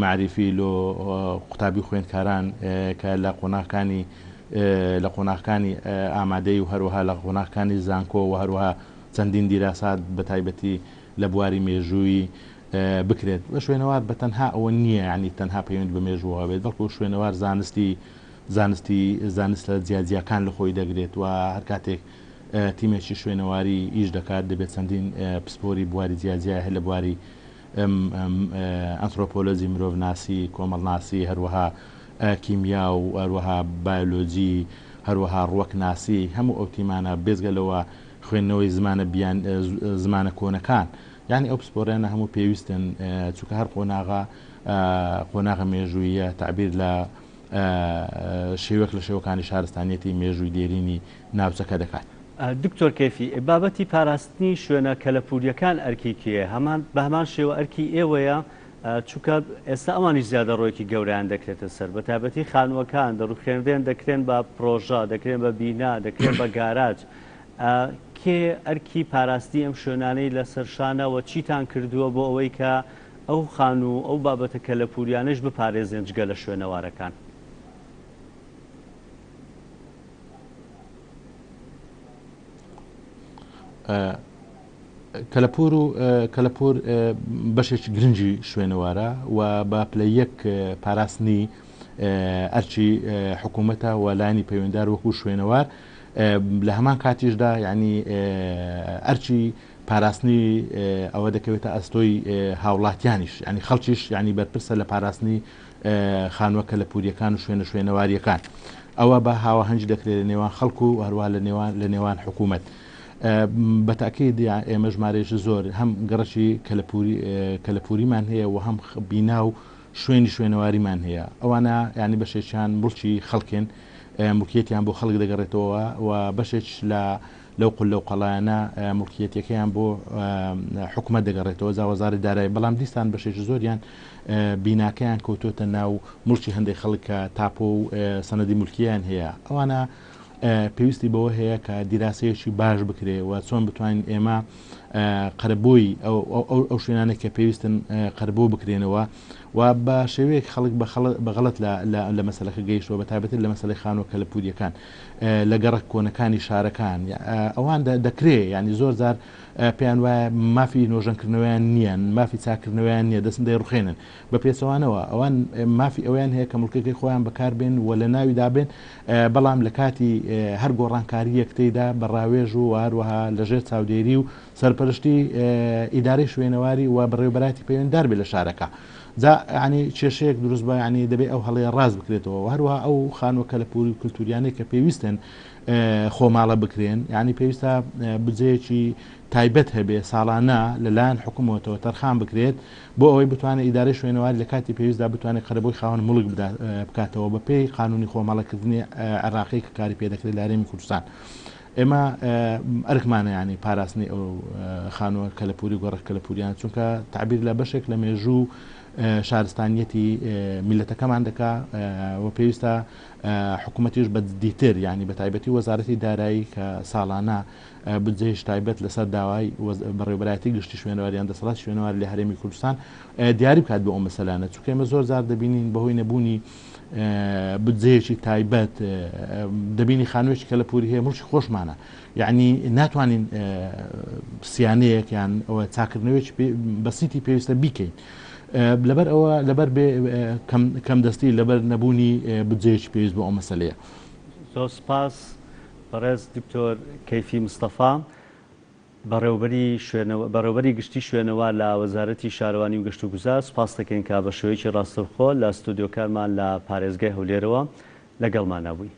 مەعریفی لۆ قوتابی و خوێندکاران کە لە قۆناغەکانی لە قۆناغەکانی ئامادەی و هەروەها لە قۆناغەکانی زانکۆ و هەروەها چەندین دیراسات بە تایبەتی لە بواری مێژوویی بکرێت و شوێنەوار بە تەنها ئەوە نییە یانی تەنها پەیوەند بە مێژووەوە بێت بەڵکو شوێنەوار زانستی زانستی زانستە جیاجیاکان لە خۆی دەگرێت و هەر کاتێک تیمێکی شوێنەواری ئیش دەکات دەبێت چەندین پسپۆری بواری جیاجیا هەیە لە بواری ئەنترۆپۆلۆجی مرۆڤناسی کۆمەڵناسی هەروەها کیمیا و هەروەها بایۆلۆجی هەروەها ڕوەکناسی هەموو ئەو تیمانە بێجگە لەوە خوێندنەوەی زمانە بیان زمانە کۆنەکان یانی ئەو پسپۆریانە هەموو پێویستن چونکە هەر قۆناغە قۆناغە مێژوویە تعبیر لە شێوەک لە شێوەکانی شارستانیەتی مێژووی دێرینی ناوچەکە دەکات. دکتۆر کەیفی، بابەتی پاراستنی شوێنە کەلەپوورییەکان ئەرکی کێیە؟ هەمان بە هەمان شێوە ئەرکی ئێوەیە؟ چونکە ئێستا ئەوانیش زیادەڕۆیەکی گەورەیان دەکرێتە سەر، بە تایبەتی خانووەکان دەڕووخێنرێن دەکرێن بە پڕۆژە، دەکرێن بە بینا، دەکرێن بە گاراج. کێ ئەرکی پاراستنی ئەم شوێنانەی لەسەر شانە و چیتان کردووە بۆ ئەوەی کە ئەو خانوو و ئەو بابەتە کەلەپووریانەیش بپارێزێن جگە لە شوێنەوارەکان؟ کەلەپوور و کەلەپوور بەشێکی گرنگی شوێنەوارە و بە پلە یەک پاراستنی ئەرکی حکوومەتە و لایەنی پەیوەندار وەکو شوێنەوار لە هەمان کاتیشدا یعنی ئەرکی پاراستنی ئەوە دەکەوێتە ئەستۆی هاوڵاتیانیش ینی خەڵکیش ینی بەرپرسە لە پاراستنی خانووە کەلەپوورییەکان و شوێنە شوێنەوارییەکان. ئەوە بە هاواهەنگی دەکرێت لە نێوان خەڵک و هەروەها لە نێوان لە نێوان حکوومەت. بە تاکید ئێمە ژمارەیەکی زۆر هەم گەڕەکی کەلەپووری کەلەپووریمان هەیە و هەم بینا و شوێنی شوێنەواریمان هەیە. ئەوانە یانی بەشێکیان موڵکی خەڵکن، موڵکیەتیان بۆ خەڵک دەگەڕێتەوە و بەشێکیش لە لەو قوللە و قەڵایانە موڵکیەتەکەیان بۆ حکومەت دەگەڕێتەوە جا وەزارەتی دارایی بەڵام دیسان بەشێکی زۆریان بیناکەیان کەوتۆتە ناو موڵکی هەندێک خەڵک کە تاپۆ و سەنەدی مولکیان هەیە ئەوانە پێویستی بەوە هەیە کە دیراسەیەکی باش بکرێ و چۆن بتوانین ئێمە قەرەبووی ئەو شوێنانە کە پێویستن قەربوو بکرێنەوە و و بە شێوەیەک خەڵک بە غەڵەت لە مەسەلەکە گەیشتووە بە تایبەتی لە مەسەلەی خانووە کەلەپوورییەکان لە گەڕەک کۆنەکانی شارەکان ئەوان دەکرێ یانی زۆر جار پێیان وایە مافی نۆژەنکردنەوەیان نییە مافی چاکردنەوەیان نییە دەستن دەیڕوخێنن بە پێچەوانەوە ئەوان مافی ئەوەیان هەیە کە موڵکەکەی خۆیان بەکار بێن و لە ناویدا بێن، بەڵام لە کاتی هەر گۆڕانکارییەک تێیدا بە ڕاوێژ و هەروەها لە ژێر چاودێری و سەرپەرشتی ئیدارەی شوێنەواری و بەڕێوەبەرایەتی پەیوەندیدار بێت لە شارەکە. جا یانی کێشەیەک دروست بووە یانی دەبێ ئەو هەڵەیە ڕاست بکرێتەوە و هەروەها ئەو خانووە کەلەپووری و کلتووریانەی کە پێویستن خۆماڵە بکرێن یانی پێویستە بودجەیەکی تایبەت هەبێ ساڵانە لە لایەن حکوومەتەوە تەرخان بکرێت بۆ ئەوەی بتوانێت ئیدارەی شوێنەواری لە کاتی پێویستدا بتوانێت قەرەبووی خاوەن موڵک بکاتەوە بە پێی قانونی خۆماڵەکردنی عێراقی کە کاری پێدەکرێت لە هەرێمی کوردستان. ئێمە ئەرکمانە یانی پاراستنی ئەو خانووە کەلەپوری گۆڕە کەلەپوریان چونکە تعبیر لە بەشێک لە مێژوو شارستانیەتی میلەتەکەمان دەکا و پێویستە حکوومەتیش بە جدیتر یانی بە تایبەتی وەزارەتی دارایی کە ساڵانە بودجەیش تایبەت لەسەر داوای بەڕێوەبەرایەتی گشتی شوێنەوار یان دەسەڵاتی شوێنەوار لە هەرێمی کوردستان دیاری بکات بۆ ئەو مەسەلانە چونکە ئێمە زۆر جار دەبینین بەهۆی نەبوونی بودجەیەکی تایبەت دەبینی خانوویەکی کەلەپوری هەیە موڵکی خۆشمانە یعنی ناتوانین سیانەیەک یان ئەوە چاکردنەوەیەکی بەسیتی پێویستە بیکەین لەبەر ئەوە لەبەر کەم دەستی لەبەر نەبوونی بودجەیەکی پێویست بۆ ئەو مەسەلەیە. زۆر سپاس بەڕێز دکتۆر کەیفی مستەفا، بەڕێوەبەری بەڕێوەبەری گشتی شوێنەوار لە وەزارەتی شارەوانی و گەشتوگوزار، سوپاست دەکەین کە بە شێوەیەکی ڕاستەوخۆ لە ستۆدیۆکانمان لە پارێزگای هەولێرەوە لەگەڵمانا بووی.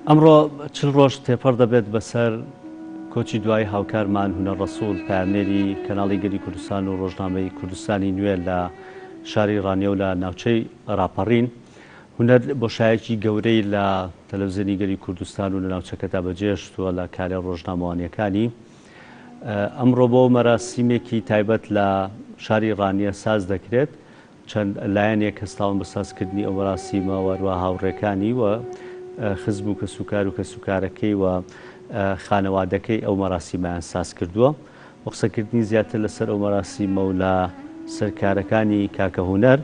ئەمڕۆ چل ڕۆژ تێپەڕ دەبێت بەسەر کۆچی دوایی هاوکارمان هونەر ڕەسوڵ پەیامنێری کەناڵی گەلی کوردستان و ڕۆژنامەی کوردستانی نوێ لە شاری ڕانیە و لە ناوچەی ڕاپەڕین. هونەر بۆشایەکی گەورەی لە تەلەڤزیۆنی گەلی کوردستان و لە ناوچەکەدا بەجێهێشتووە لە کارە ڕۆژنامەوانییەکانی. ئەمڕۆ بۆ مەراسیمێکی تایبەت لە شاری ڕانیە ساز دەکرێت. چەند لایەنێک هەستاون بە سازکردنی ئەو مەراسیمە و هەروەها هاوڕێکانی و خزم و کەسوکار و کەسوکارەکەی و خانەوادەکەی ئەو مەراسیمەیان ساز کردووە. بۆ قسەکردنی زیاتر لەسەر ئەو مەراسیمە و لە سەر کارەکانی کاکە هونەر،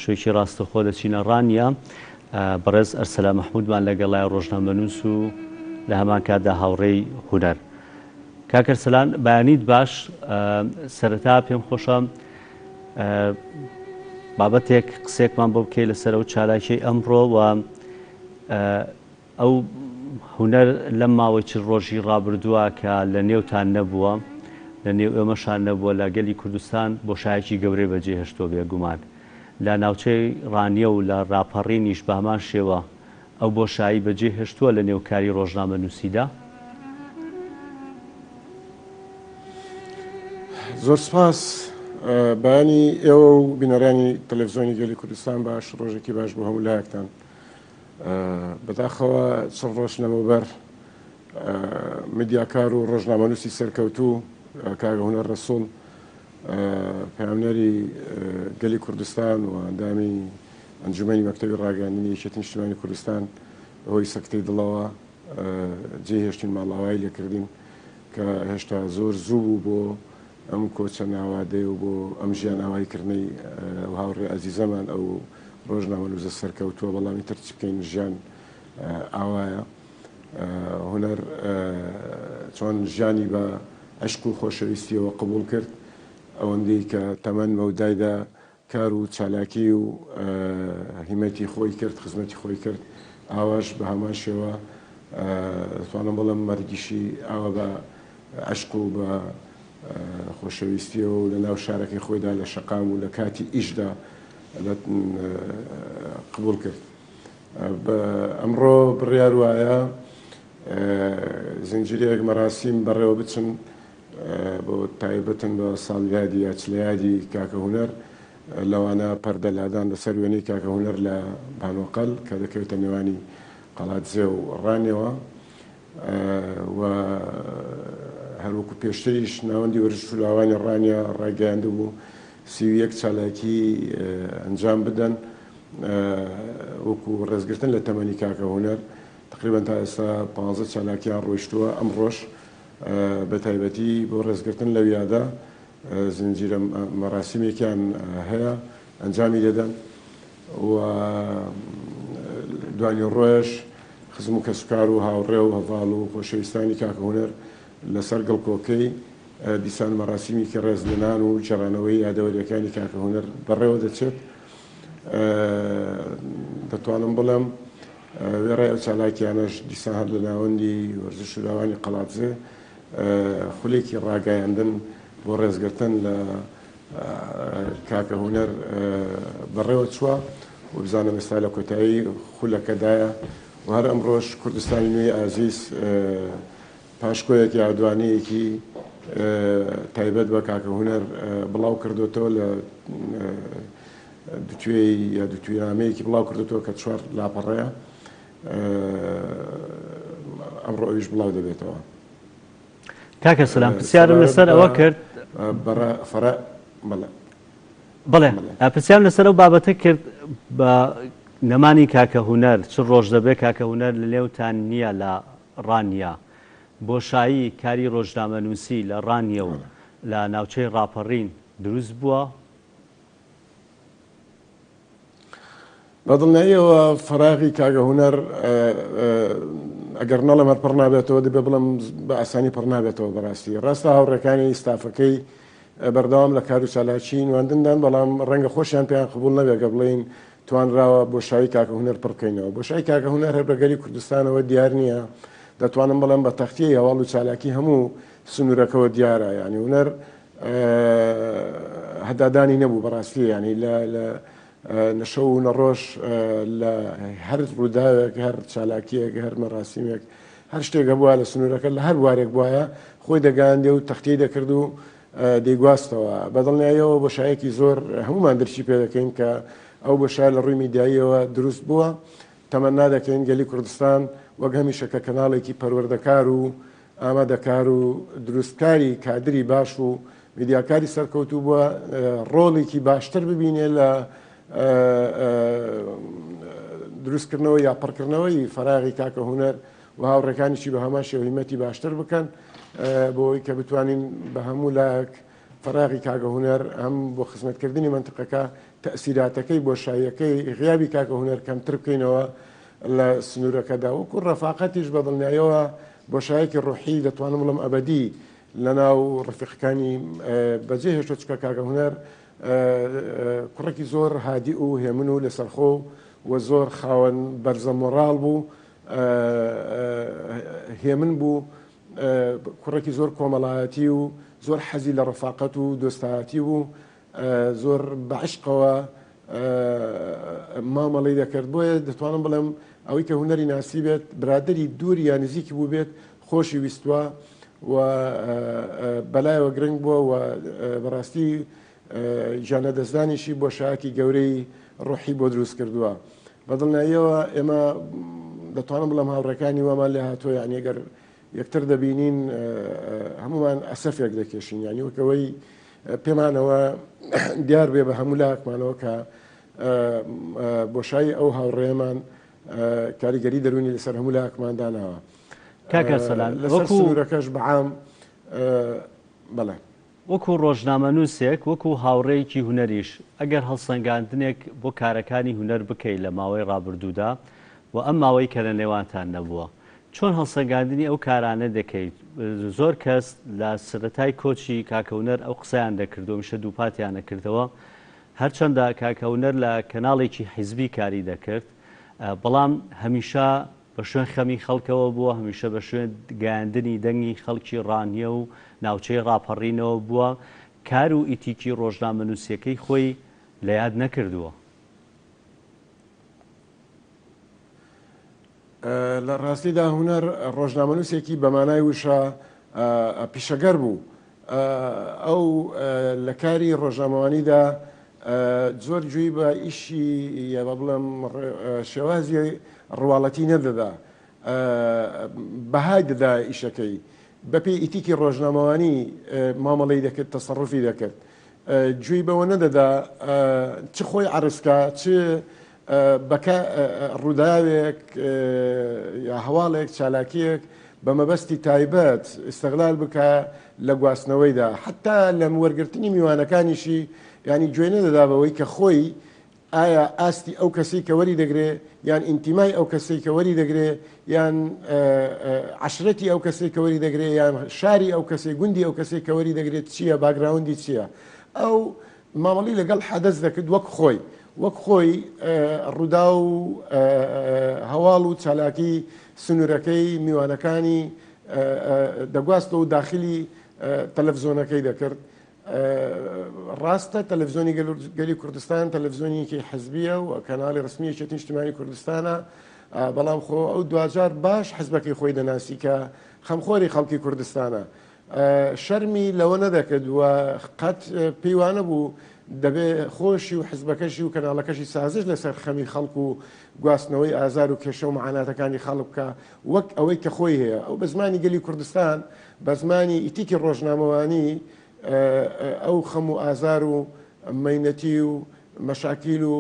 شوێکی ڕاستەوخۆ دەچینە ڕانیە، بەڕێز ئەرسەلان مەحمودمان لەگەڵایە ڕۆژنامەنووس و لە هەمان کاتدا هاوڕێی هونەر. کاک ئەرسەلان بەیانیت باش، سەرەتا پێم خۆشە بابەتێک قسەیەکمان بۆ بکەی لەسەر ئەو چالاکیەی ئەمڕۆ و ئەو هونەر لەم ماوەی چل ڕۆژی ڕابردووە کە لە نێوتان نەبووە، لە نێو ئێمەشان نەبووە، لە گەلی کوردستان بۆشایەکی گەورەی بەجێ هێشتووە بێگومان لە ناوچەی ڕانیە و لە ڕاپەڕینیش بە هەمان شێوە ئەو بۆشایی بەجێ هێشتووە لە نێو کاری ڕۆژنامەنووسیدا. زۆر سپاس. بەیانی ئێوە و بینەرانی تەلەفزیۆنی گەلی کوردستان باش، ڕۆژێکی باش بۆ هەموو لایەکتان. بەداخەوە چەند ڕۆژ لەمەوبەر میدیاکار و ڕۆژنامەنووسی سەرکەوتوو کاک هونەر ڕەسوڵ پەیامنێری گەلی کوردستان و ئەندامی ئەنجومەنی مەکتەبی ڕاگەیاندنی یەکێتی نیشتیمانی کوردستان بەهۆی سەکتەی دڵەوە جێی هێشتین ماڵئاوایی لێکردین کە هێشتا زۆر زوو بوو بۆ. ئەم کۆچە ناوادەیە و بۆ ئەم ژیان ئاوایی کردنەی ئەو هاوڕێ ئازیزەمان ئەو ڕۆژنامەنووسە سەرکەوتووە بەڵام ئیتر چ بکەین ژیان ئاوایە هونەر چۆن ژیانی بە عەشق و خۆشەویستیەوە قبوڵ کرد ئەوەندەی کە تەمەن مەودایدا کار و چالاکی و هیمەتی خۆی کرد، خزمەتی خۆی کرد، ئاواش بە هەمان شێوە دەتوانم بڵێم مەرگیشی ئاوا بە عەشق و بە خۆشەویستیەوە و لە ناو شارەکەی خۆیدا لە شەقام و لە کاتی ئیشدا قبوڵ کرد. ئەمڕۆ بڕیار وایە زنجیرەیەک مەراسیم بەڕێوە بچن بۆ تایبەتن بە ساڵیادی یا چلەیادی کاکە هونەر، لەوانە پەردە لادان لەسەر وێنەی کاکە هونەر لە بانۆقەل کە دەکەوێتە نێوانی قەڵادزێ و ڕانیەوە و هەروەکو پێشتریش ناوەندی وەرزش و لاوانی ڕانیە ڕایگەیاندبوو 31 چالاکی ئەنجام بدەن وەکو ڕێزگرتن لە تەمەنی کاکە هونەر تقریبا تا ئێستا 15 چالاکیان ڕۆیشتووە ئەمڕۆش بە تایبەتی بۆ ڕێزگرتن لەو یادە زنجیرە مەراسیمێکیان هەیە ئەنجامی دەدەن و دوانیوەڕۆیش خزم و کەسوکار و هاوڕێ و هەڤاڵ و خۆشەویستانی کاکە هونەر لەسەر گڵکۆکەی دیسان مەراسیمێکی ڕێزلێنان و گێڕانەوەی یادەوەرییەکانی کاکە هونەر بەڕێوە دەچێت. دەتوانم بڵێم وێڕای ئەو چالاکیانەش دیسان هەر لە ناوەندی وەرزش و لاوانی قەڵادزێ خولێکی ڕاگەیاندن بۆ ڕێزگرتن لە کاکە هونەر بەڕێوە چووە و بزانم ئێستا لە کۆتایی خولەکەدایە و هەر ئەمڕۆش کوردستانی نوێی ئازیز پاشکۆیەک یا دوانەیەکی تایبەت بە کاکە هونەر بڵاو کردوێتەوە لە دوتوێی یا دوتوێنامەیەکی بڵاو کردوێتەوە کە چوار لاپەڕەیە ئەمڕۆ ئەویش بڵاو دەبێتەوە. کاکە سەلام پرسیارم لەسەر ئەوە کرد فەرە بەڵێ بڵێ پرسیارم لەسەر ئەو بابەتە کرد بە نەمانی کاکە هونەر چ ڕۆژ دەبێت کاکە هونەر لە نێوتان نییە لە ڕانیە بۆشایی کاری ڕۆژنامەنووسی لە ڕانیە و لە ناوچەی ڕاپەڕین دروست بووە؟ بە دڵنیاییەوە فەراغی کاکە هونەر ئەگەر نەڵێم هەر پڕ نابێتەوە دەبێ بڵێم بە ئاسانی پڕ نابێتەوە بەڕاستی ڕاستە هاوڕێکانی ستافەکەی بەردەوام لە کار و چالاکی نواندندان بەڵام ڕەنگە خۆشیان پێیان قبوڵ نەبێت کە بڵێین توانراوە بۆشایی کاکە هونەر پڕ بکەینەوە بۆشایی کاکە هونەر هەر بە گەلی کوردستانەوە دیار نییە دەتوانم بڵێم بە تەختیی هەواڵ و چالاکی هەموو سنوورەکەوە دیارە یعنی هونەر هەدادانی نەبوو بەڕاستی ینی لە لە نەشەو و نەڕۆژ لە هەر ڕووداوێک هەر چالاکیەک هەر مەراسیمێک هەر شتێک هەبووە لە سنوورەکە لە هەر بوارێک بواە خۆی دەگەاندێ و تەختی دەکرد و دەیگواستەوە بەدڵنیایەوە بۆشایەکی زۆر هەمومان درکی پێ دەکەین کە ئەو بۆشایە لە ڕووی میدیاییەوە دروست بووە تەمەنا دەکەین گەلی کوردستان وەک هەمیشە کە کەناڵێکی پەروەردەکار و ئامادەکار و دروستکاری کادری باش و میدیاکاری سەرکەوتوو بووە ڕۆڵێکی باشتر ببینێ لە دروستکردنەوە یا پڕکردنەوەی فەراغی کاکە هونەر و هاوڕێکانیشی بە هەمان شێوە هیمەتی باشتر بکەن بۆ ئەوەی کە بتوانین بە هەموو لایەک فەراغی کاکە هونەر هەم بۆ خزمەتکردنی مەنتقەکە تەئسیراتەکەی بۆشاییەکەی غیابی کاکە هونەر کەمتر بکەینەوە لە سنوورەکەدا وەکو ڕەفاقەتیش بە دڵنیایەوە بۆشایەکی ڕۆحی دەتوانم بڵێم ئەبەدی لەناو ڕەفیقەکانی بەجێ هێشتووە چونکە کاکە هونەر کوڕێکی زۆر هادی و هێمن و لەسەرخۆ و زۆر خاوەن بەرزە مۆڕاڵ بوو هێمن بوو کوڕێکی زۆر کۆمەڵایەتی و زۆر حەزی لە ڕەفاقەت و دۆستایەتی بوو زۆر بە عشقەوە مامەڵەی دەکرد بۆیە دەتوانم بڵێم ئەوەی کە هونەری ناسی بێت برادری دوور یا نزیکی بوو بێت خۆشی ویستوە و بەلایەوە گرنگ بووە و بەڕاستی گیانلەدەستدانیشی بۆشایەکی گەورەی ڕۆحی بۆ دروست کردووە. بە دڵنیاییەوە ئێمە دەتوانم بڵێم هاوڕێکانی وامان لێ هاتووە یعنی ئەگەر یەکتر دەبینین هەمومان ئەسەفێک دەکێشین یعنی وەکەوەی پێمانەوە دیار بێ بە هەموو لاکمانەوە کە بۆشایی ئەو هاوڕێمان کاریگەری دەرونی لەسەر هەموو لاکمان داناوە کاکە سەلام لەسەر سنوورەکەش بەعام بەڵێ. وەکو ڕۆژنامەنووسێک، وەکو هاوڕێیەکی هونەریش، ئەگەر هەڵسەنگاندنێک بۆ کارەکانی هونەر بکەی لە ماوەی ڕابردوودا و ئەم ماوەی کە لە نێوانتان نەبووە، چۆن هەڵسەنگاندنی ئەو کارانە دەکەیت؟ زۆر کەس لە سەرەتای کۆچی کاکە هونەر ئەو قسەیان دەکرد و هەمیشە دووپاتیان دەکردەوە، هەرچەندە کاکە هونەر لە کەناڵێکی حیزبی کاری دەکرد، بەڵام هەمیشە بە شوێن خەمی خەڵکەوە بووە، هەمیشە بە شوێن گەیاندنی دەنگی خەڵکی ڕانیە و ناوچەی ڕاپەڕینەوە بووە، کار و ئیتیکی ڕۆژنامەنووسییەکەی خۆی لە یاد نەکردووە. لە ڕاستیدا هونەر ڕۆژنامەنووسێکی بە مانای وشە پیشەگەر بوو. ئەو لە کاری ڕۆژنامەوانیدا زۆر گوێی بە ئیشی یا با بڵێم شێوازی ڕواڵەتی نەدەدا، بەهای دەدا ئیشەکەی، بەپێی ئیتیکی ڕۆژنامەوانی مامەڵەی دەکرد، تەسەڕوفی دەکرد. گوێی بەوە نەدەدا چ خۆی عەرز کا، چ بەکە ڕووداوێک یا هەواڵێک، چالاکییەک بە مەبەستی تایبەت ئیستغلال بکا لە گواستنەوەیدا، حەتتا لە وەرگرتنی میوانەکانیشی یانی گوێ نەدەدا بەوەی کە خۆی ئایا ئاستی ئەو کەسەی کە وەری دەگرێ یان ئینتیمای ئەو کەسەی کە وەری دەگرێ یان عەشرەتی ئەو کەسەی کە وەری دەگرێ یان شاری ئەو کەسەی گوندی ئەو کەسەی کە وەری دەگرێت چییە background ی چییە ئەو مامەڵی لەگەڵ حەدەس دەکرد وەک خۆی وەک خۆی ڕووداو و هەواڵ و چالاکی سنوورەکەی میوانەکانی دەگواستەوە و داخلی تەلەفزۆنەکەی دەکرد. ڕاستە تەلەفزیۆنی گەلی کوردستان تەلەفزیۆنیکی حزبیە و کەناڵی ڕسمی یەکێتی نیشتیمانی کوردستانە، بەڵام خۆ ئەو دواجار باش حزبەکەی خۆی دەناسی کە خەمخۆری خەڵکی کوردستانە. شەرمی لەوە نەدەکرد و قەت پێی وانەبوو دەبێ خۆشی و حزبەکەشی و کەناڵەکەشی سازش لەسەر خەمی خەڵک و گواستنەوەی ئازار و کێشە و مەعاناتەکانی خەڵک بکا وەک ئەوەی کە خۆی هەیە. ئەو بە زمانی گەلی کوردستان، بە زمانی ئیتیکی ڕۆژنامەوانی ئەو خەم و ئازار و مەینەتی و مەشاکیل و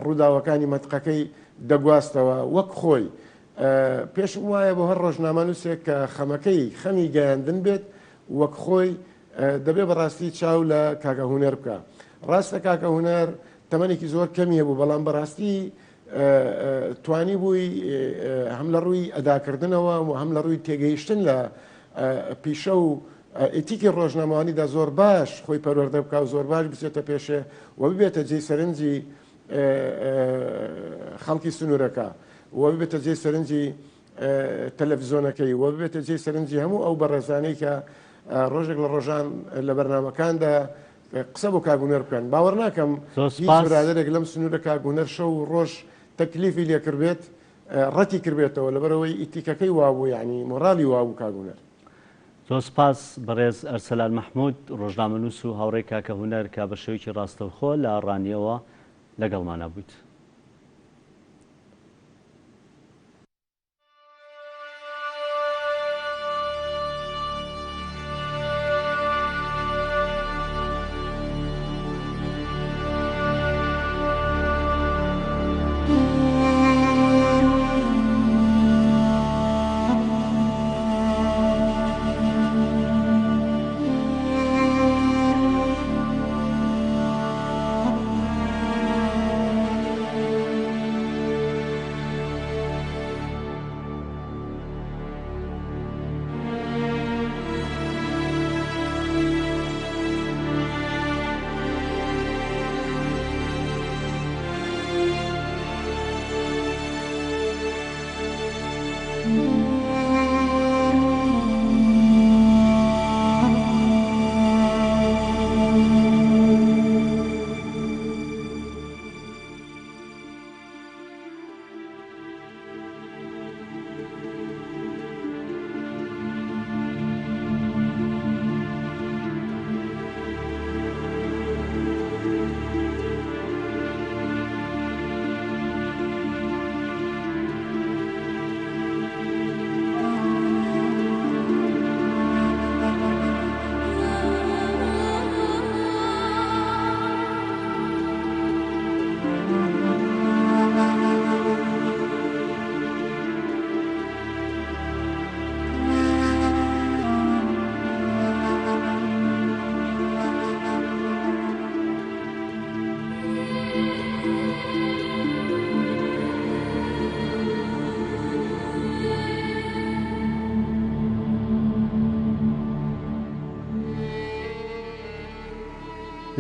ڕووداوەکانی مەنتقەکەی دەگواستەوە وەک خۆی. پێشم وایە بۆ هەر ڕۆژنامەنووسێک کە خەمەکەی خەمی گەیاندن بێت وەک خۆی دەبێ بەڕاستی چاو لە کاکە هونەر بکا. ڕاستە کاکە هونەر تەمەنێکی زۆر کەمی هەبوو بەڵام بەڕاستی توانی بووی هەم لە ڕووی ئەداکردنەوە و هەم لە ڕووی تێگەیشتن لە پیشە و ئیتیکی ڕۆژنامەوانیدا زۆر باش خۆی پەروەردە بکا و زۆر باش بچێتە پێشێ و ببێتە جێی سەرنجی خەڵکی سنوورەکە و ببێتە جێی سەرنجی تەلەفزیۆنەکەی و ببێتە جێی سەرنجی هەموو ئەو بەڕێزانەی کە ڕۆژێک لە ڕۆژان لە بەرنامەکاندا قسە بۆ کاک هونەر بکەن. باوەڕ ناکەم زۆر هیچ سوپاس. برادەرێک لەم سنوورە کاک هونەر شەو و ڕۆژ تەکلیفی لێ کردبێت ڕەتی کردبێتەوە لەبەرئەوەی ئیتیکەکەی وابوو یانی مۆڕاڵی وابوو کاک هونەر. زۆر سوپاس بەڕێز ئەرسەلان مەحمود، ڕۆژنامەنووس و هاوڕێی کاکە هونەر کە بە شێوەیەکی ڕاستەوخۆ لە ڕانیەوە لەگەڵمانا بوویت.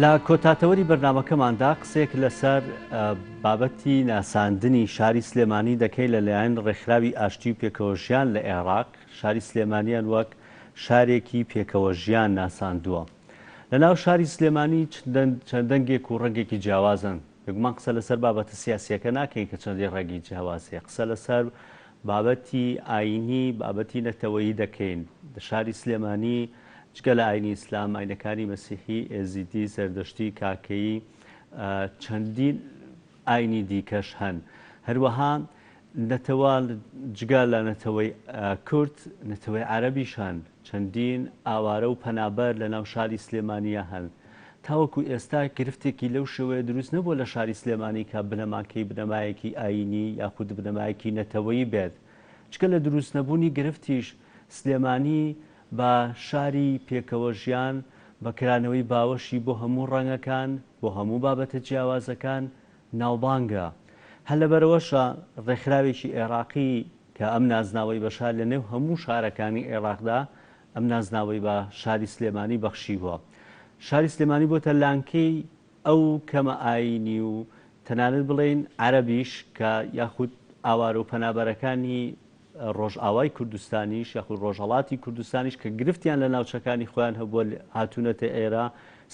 لە کۆتا تەوەری بەرنامەکەماندا قسەیەک لەسەر بابەتی ناساندنی شاری سلێمانی دەکەین لەلایەن ڕێکخراوی ئاشتی و پێکەوەژیان لە عێراق، شاری سلێمانیان وەک شارێکی پێکەوەژیان ناساندووە. لەناو شاری سلێمانی چەند دەنگێک و ڕەنگێکی جیاوازن، بێگومان قسە لەسەر بابەتە سیاسییەکە ناکەین کە چەندین ڕەنگی جیاواز هەیە، قسە لەسەر بابەتی ئایینی، بابەتی نەتەوەیی دەکەین. شاری سلێمانی جگە لە ئاینی ئیسلام، ئاینەکانی مەسیحی، ئێزیدی، زەردەشتی، کاکەیی، چەندین ئاینی دیکەش هەن. هەروەها نەتەوە جگە لە نەتەوەی کورد، نەتەوەی عەرەبیش هەن. چەندین ئاوارە و پەنابەر لە ناو شاری سلێمانییە هەن. تاوەکو ئێستا گرفتێکی لەو شێوەیە دروست نەبووە لە شاری سلێمانی کە بنەماکەی بنەمایەکی ئایینی یاخود بنەمایەکی نەتەوەیی بێت. جگە لە دروستنەبوونی گرفتیش، سلێمانی بە شاری پێکەوەژیان، بە کرانەوەی باوەشی بۆ هەموو ڕەنگەکان، بۆ هەموو بابەتە جیاوازەکان ناوبانگە. هەر لەبەرئەوەشە ڕێکخراوێکی ئێراقی کە ئەم نازناوەی بە شار لە نێو هەموو شارەکانی ئێراقدا ئەم نازناوەی بە شاری سلێمانی بەخشیووە. شاری سلێمانی بۆتە لانکەی ئەو کەمە ئایینی و تەنانەت بڵێین عەرەبیش کە یاخود ئاوارە و پەنابەرەکانی ڕۆژئاوای کوردستانیش یاخود ڕۆژهەڵاتی کوردستانیش کە گرفتیان لە ناوچەکانی خۆیان هەبووە هاتوونەتە ئێرە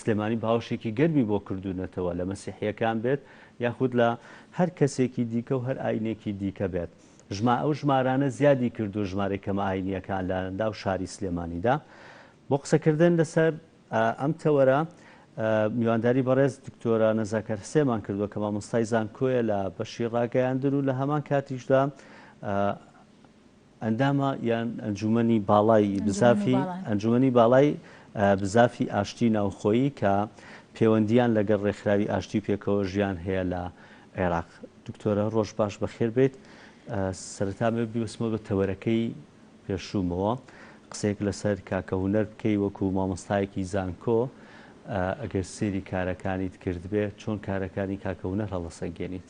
سلێمانی باوەشێکی گەرمی بۆ کردوونەتەوە لە مەسیحییەکان بێت یاخود لە هەر کەسێکی دیکە و هەر ئایینێکی دیکە بێت. ژما ئەو ژمارانە زیادی کردووە ژمارەی کەمە ئایینییەکان لە ناو شاری سلێمانیدا. بۆ قسەکردن لەسەر ئەم تەوەرە میوانداری بەڕێز دکتۆرە نەزاکەت حسێمان کردووە کە مامۆستای زانکۆیە لە بەشی ڕاگەیاندن و لە هەمان کاتیشدا ئەندامە یان ئەنجومەنی باڵای بزافی ئەنجومەنی باڵای بزافی ئاشتی ناوخۆیی کە پەیوەندیان لەگەڵ ڕێکخراوی ئاشتی پێکەوە ژیان هەیە لە عێراق. دکتۆرە ڕۆژ باش بەخێر بێیت. سەرەتا بیبەستمەوە بە تەوەرەکەی پێشوومەوە قسەیەک لەسەر کاکە هونەر بکەی وەکو مامۆستایەکی زانکۆ ئەگەر سەیری کارەکانیت کردبێ چۆن کارەکانی کاکە هونەر هەڵەسەنگێنیت؟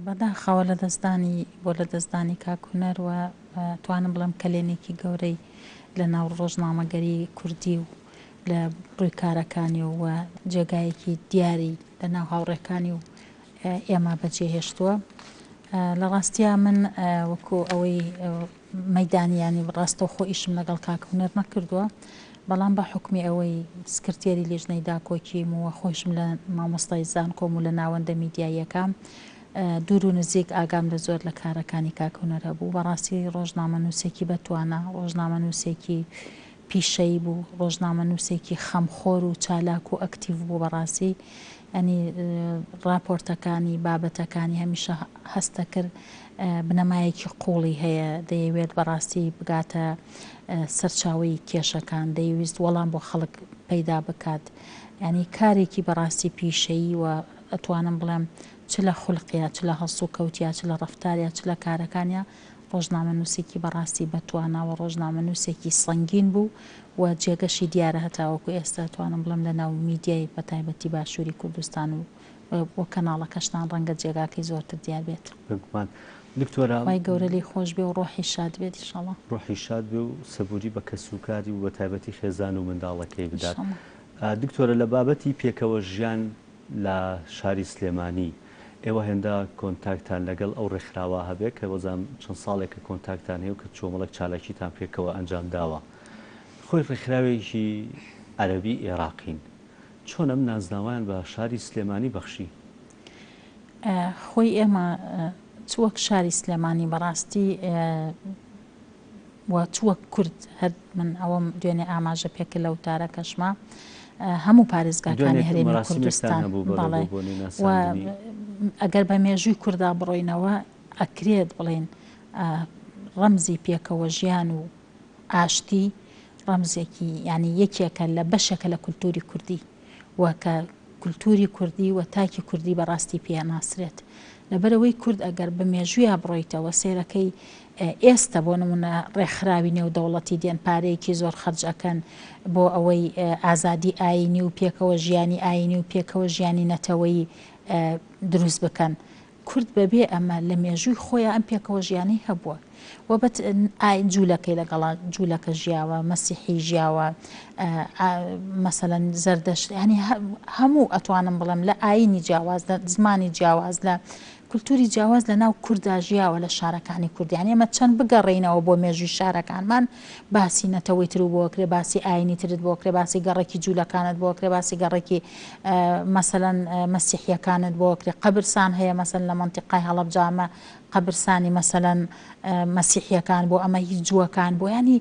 بەداخەوە لەدەستدانی بۆ لەدەستدانی کاک هونەر و توانم بڵێم کەلێنێکی گەورەی لە ناو ڕۆژنامەگەری کوردی و لە ڕووی کارەکانی و جێگایەکی دیاری لە ناو هاوڕێکانی و ئێمە بەجێهێشتووە. لە ڕاستیا من وەکو ئەوەی مەیدانی یانی ڕاستەوخۆ ئیشم لەگەڵ کاک هونەر نەکردووە، بەڵام بە حوکمی ئەوەی سکرتێری لیژنەی داکۆکیم و خۆیشم لە مامۆستای زانکۆم و لە ناوەندە میدیاییەکام دوور و نزیک ئاگام لە زۆر لە کارەکانی کاک هونەر هەبوو. بەڕاستی ڕۆژنامەنووسێکی بەتوانا، ڕۆژنامەنووسێکی پیشەیی بوو، ڕۆژنامەنووسێکی خەمخۆر و چالاک و ئەکتیڤ بوو بەڕاستی یانی ڕاپۆرتەکانی بابەتەکانی هەمیشە هەستەکرد بنەمایەکی قوڵی هەیە دەیەوێت بەڕاستی بگاتە سەرچاوەی کێشەکان دەیویست وەڵام بۆ خەڵک پەیدا بکات یانی کارێکی بەڕاستی پیشەیی و ئەتوانم بڵێم چ لە خولقیا چ لە هەڵسوکەوتیا چ لە ڕەفتاریا چ لە کارەکانیا ڕۆژنامەنووسێکی بەڕاستی بەتوانا و ڕۆژنامەنووسێکی سەنگین بوو و جێگەشی دیارە هەتاوەکو ئێستا توانم بڵێم لەناو میدیای بەتایبەتی باشووری کوردستان و بۆ کەناڵەکەشتان ڕەنگە جێگاکەی زۆرتر دیار بێت. بێگومان دکتۆرە. خوای گەورە لێی خۆش بێ و ڕۆحی شاد بێت ئیشەڵا. ڕۆحی شاد بێ و سەبوری بە کەسوکاری و بەتایبەتی خێزان و منداڵەکەی بدات. دکتۆرە لە بابەتی پێکەوە ژیان لە شاری سلێمانی ئێوە هێندە کۆنتاکتان لەگەڵ ئەو ڕێکخراوە هەبێ کە وەزام چەند ساڵێکە کۆنتاکتان هەیە و کە چۆمەڵێک چالاکیتان پێکەوە ئەنجام داوە خۆی ڕێکخراوێکی عەرەبی ئێراقین چۆن ئەم نازناوەیان بە شاری سلێمانی بەخشی؟ خۆی ئێمە چ وەک شاری سلێمانی بەڕاستی و چ وەک کورد هەر من ئەوەم دوێنێ ئاماژە پێکرد لە وتارەکەشما هەموو پارێزگاکانی هەرێمی کوردستان بەڵێ و ئەگەر بە مێژووی کوردا بڕۆینەوە ئەکرێت بڵێن ڕەمزی پێکەوە ژیان و ئاشتی ڕەمزێکی یانی یەکێکە لە بەشێکە لە کولتوری کوردی و کە کولتوری کوردی و تاکی کوردی بە ڕاستی پێ ئەناسرێت. لەبەرئەوەی کورد ئەگەر بە مێژوویا بڕۆیتەوە سەیرەکەی ئێستە بۆ نمونە ڕێکخراوی نێودەوڵەتی دێن پارەیەکی زۆر خەرج ئەکەن بۆ ئەوەی ئازادی ئایینی و پێکەوە ژیانی ئایینی و پێکەوە ژیانی نەتەوەیی دروست بکەن. کورد بەبێ ئەمە لە مێژووی خۆیا ئەم پێکەوە ژیانەی هەبووە و بەت ئاین جوولەکەی لەگەڵا جوولەکە ژیاوە مەسیحی ژیاوە مەسەلەن زەردەشت یانی هەموو ئەتوانم بڵێم لە ئاینی جیاواز لە زمانی جیاواز لە کولتوری جیاواز لە ناو کوردا ژیاوە لە شارەکانی کورد یانی ئێمە چەند بگەڕێینەوە بۆ مێژووی شارەکانمان باسی نەتەوەی تر بۆ کرێ باسی ئاینی ترت بۆ کرێ باسی گەڕەکی جوولەکانت بۆ کرێ باسی گەڕەکی مەسەلەن مەسیحیەکانت بۆ کرێ قەبرسان هەیە مەسەلەن لە مەنتیقای هەڵەبجە ئەمە قەبرسانی مەسەلەن مەسیحیەکان بۆ ئەمە هی جووەکان بۆ یانی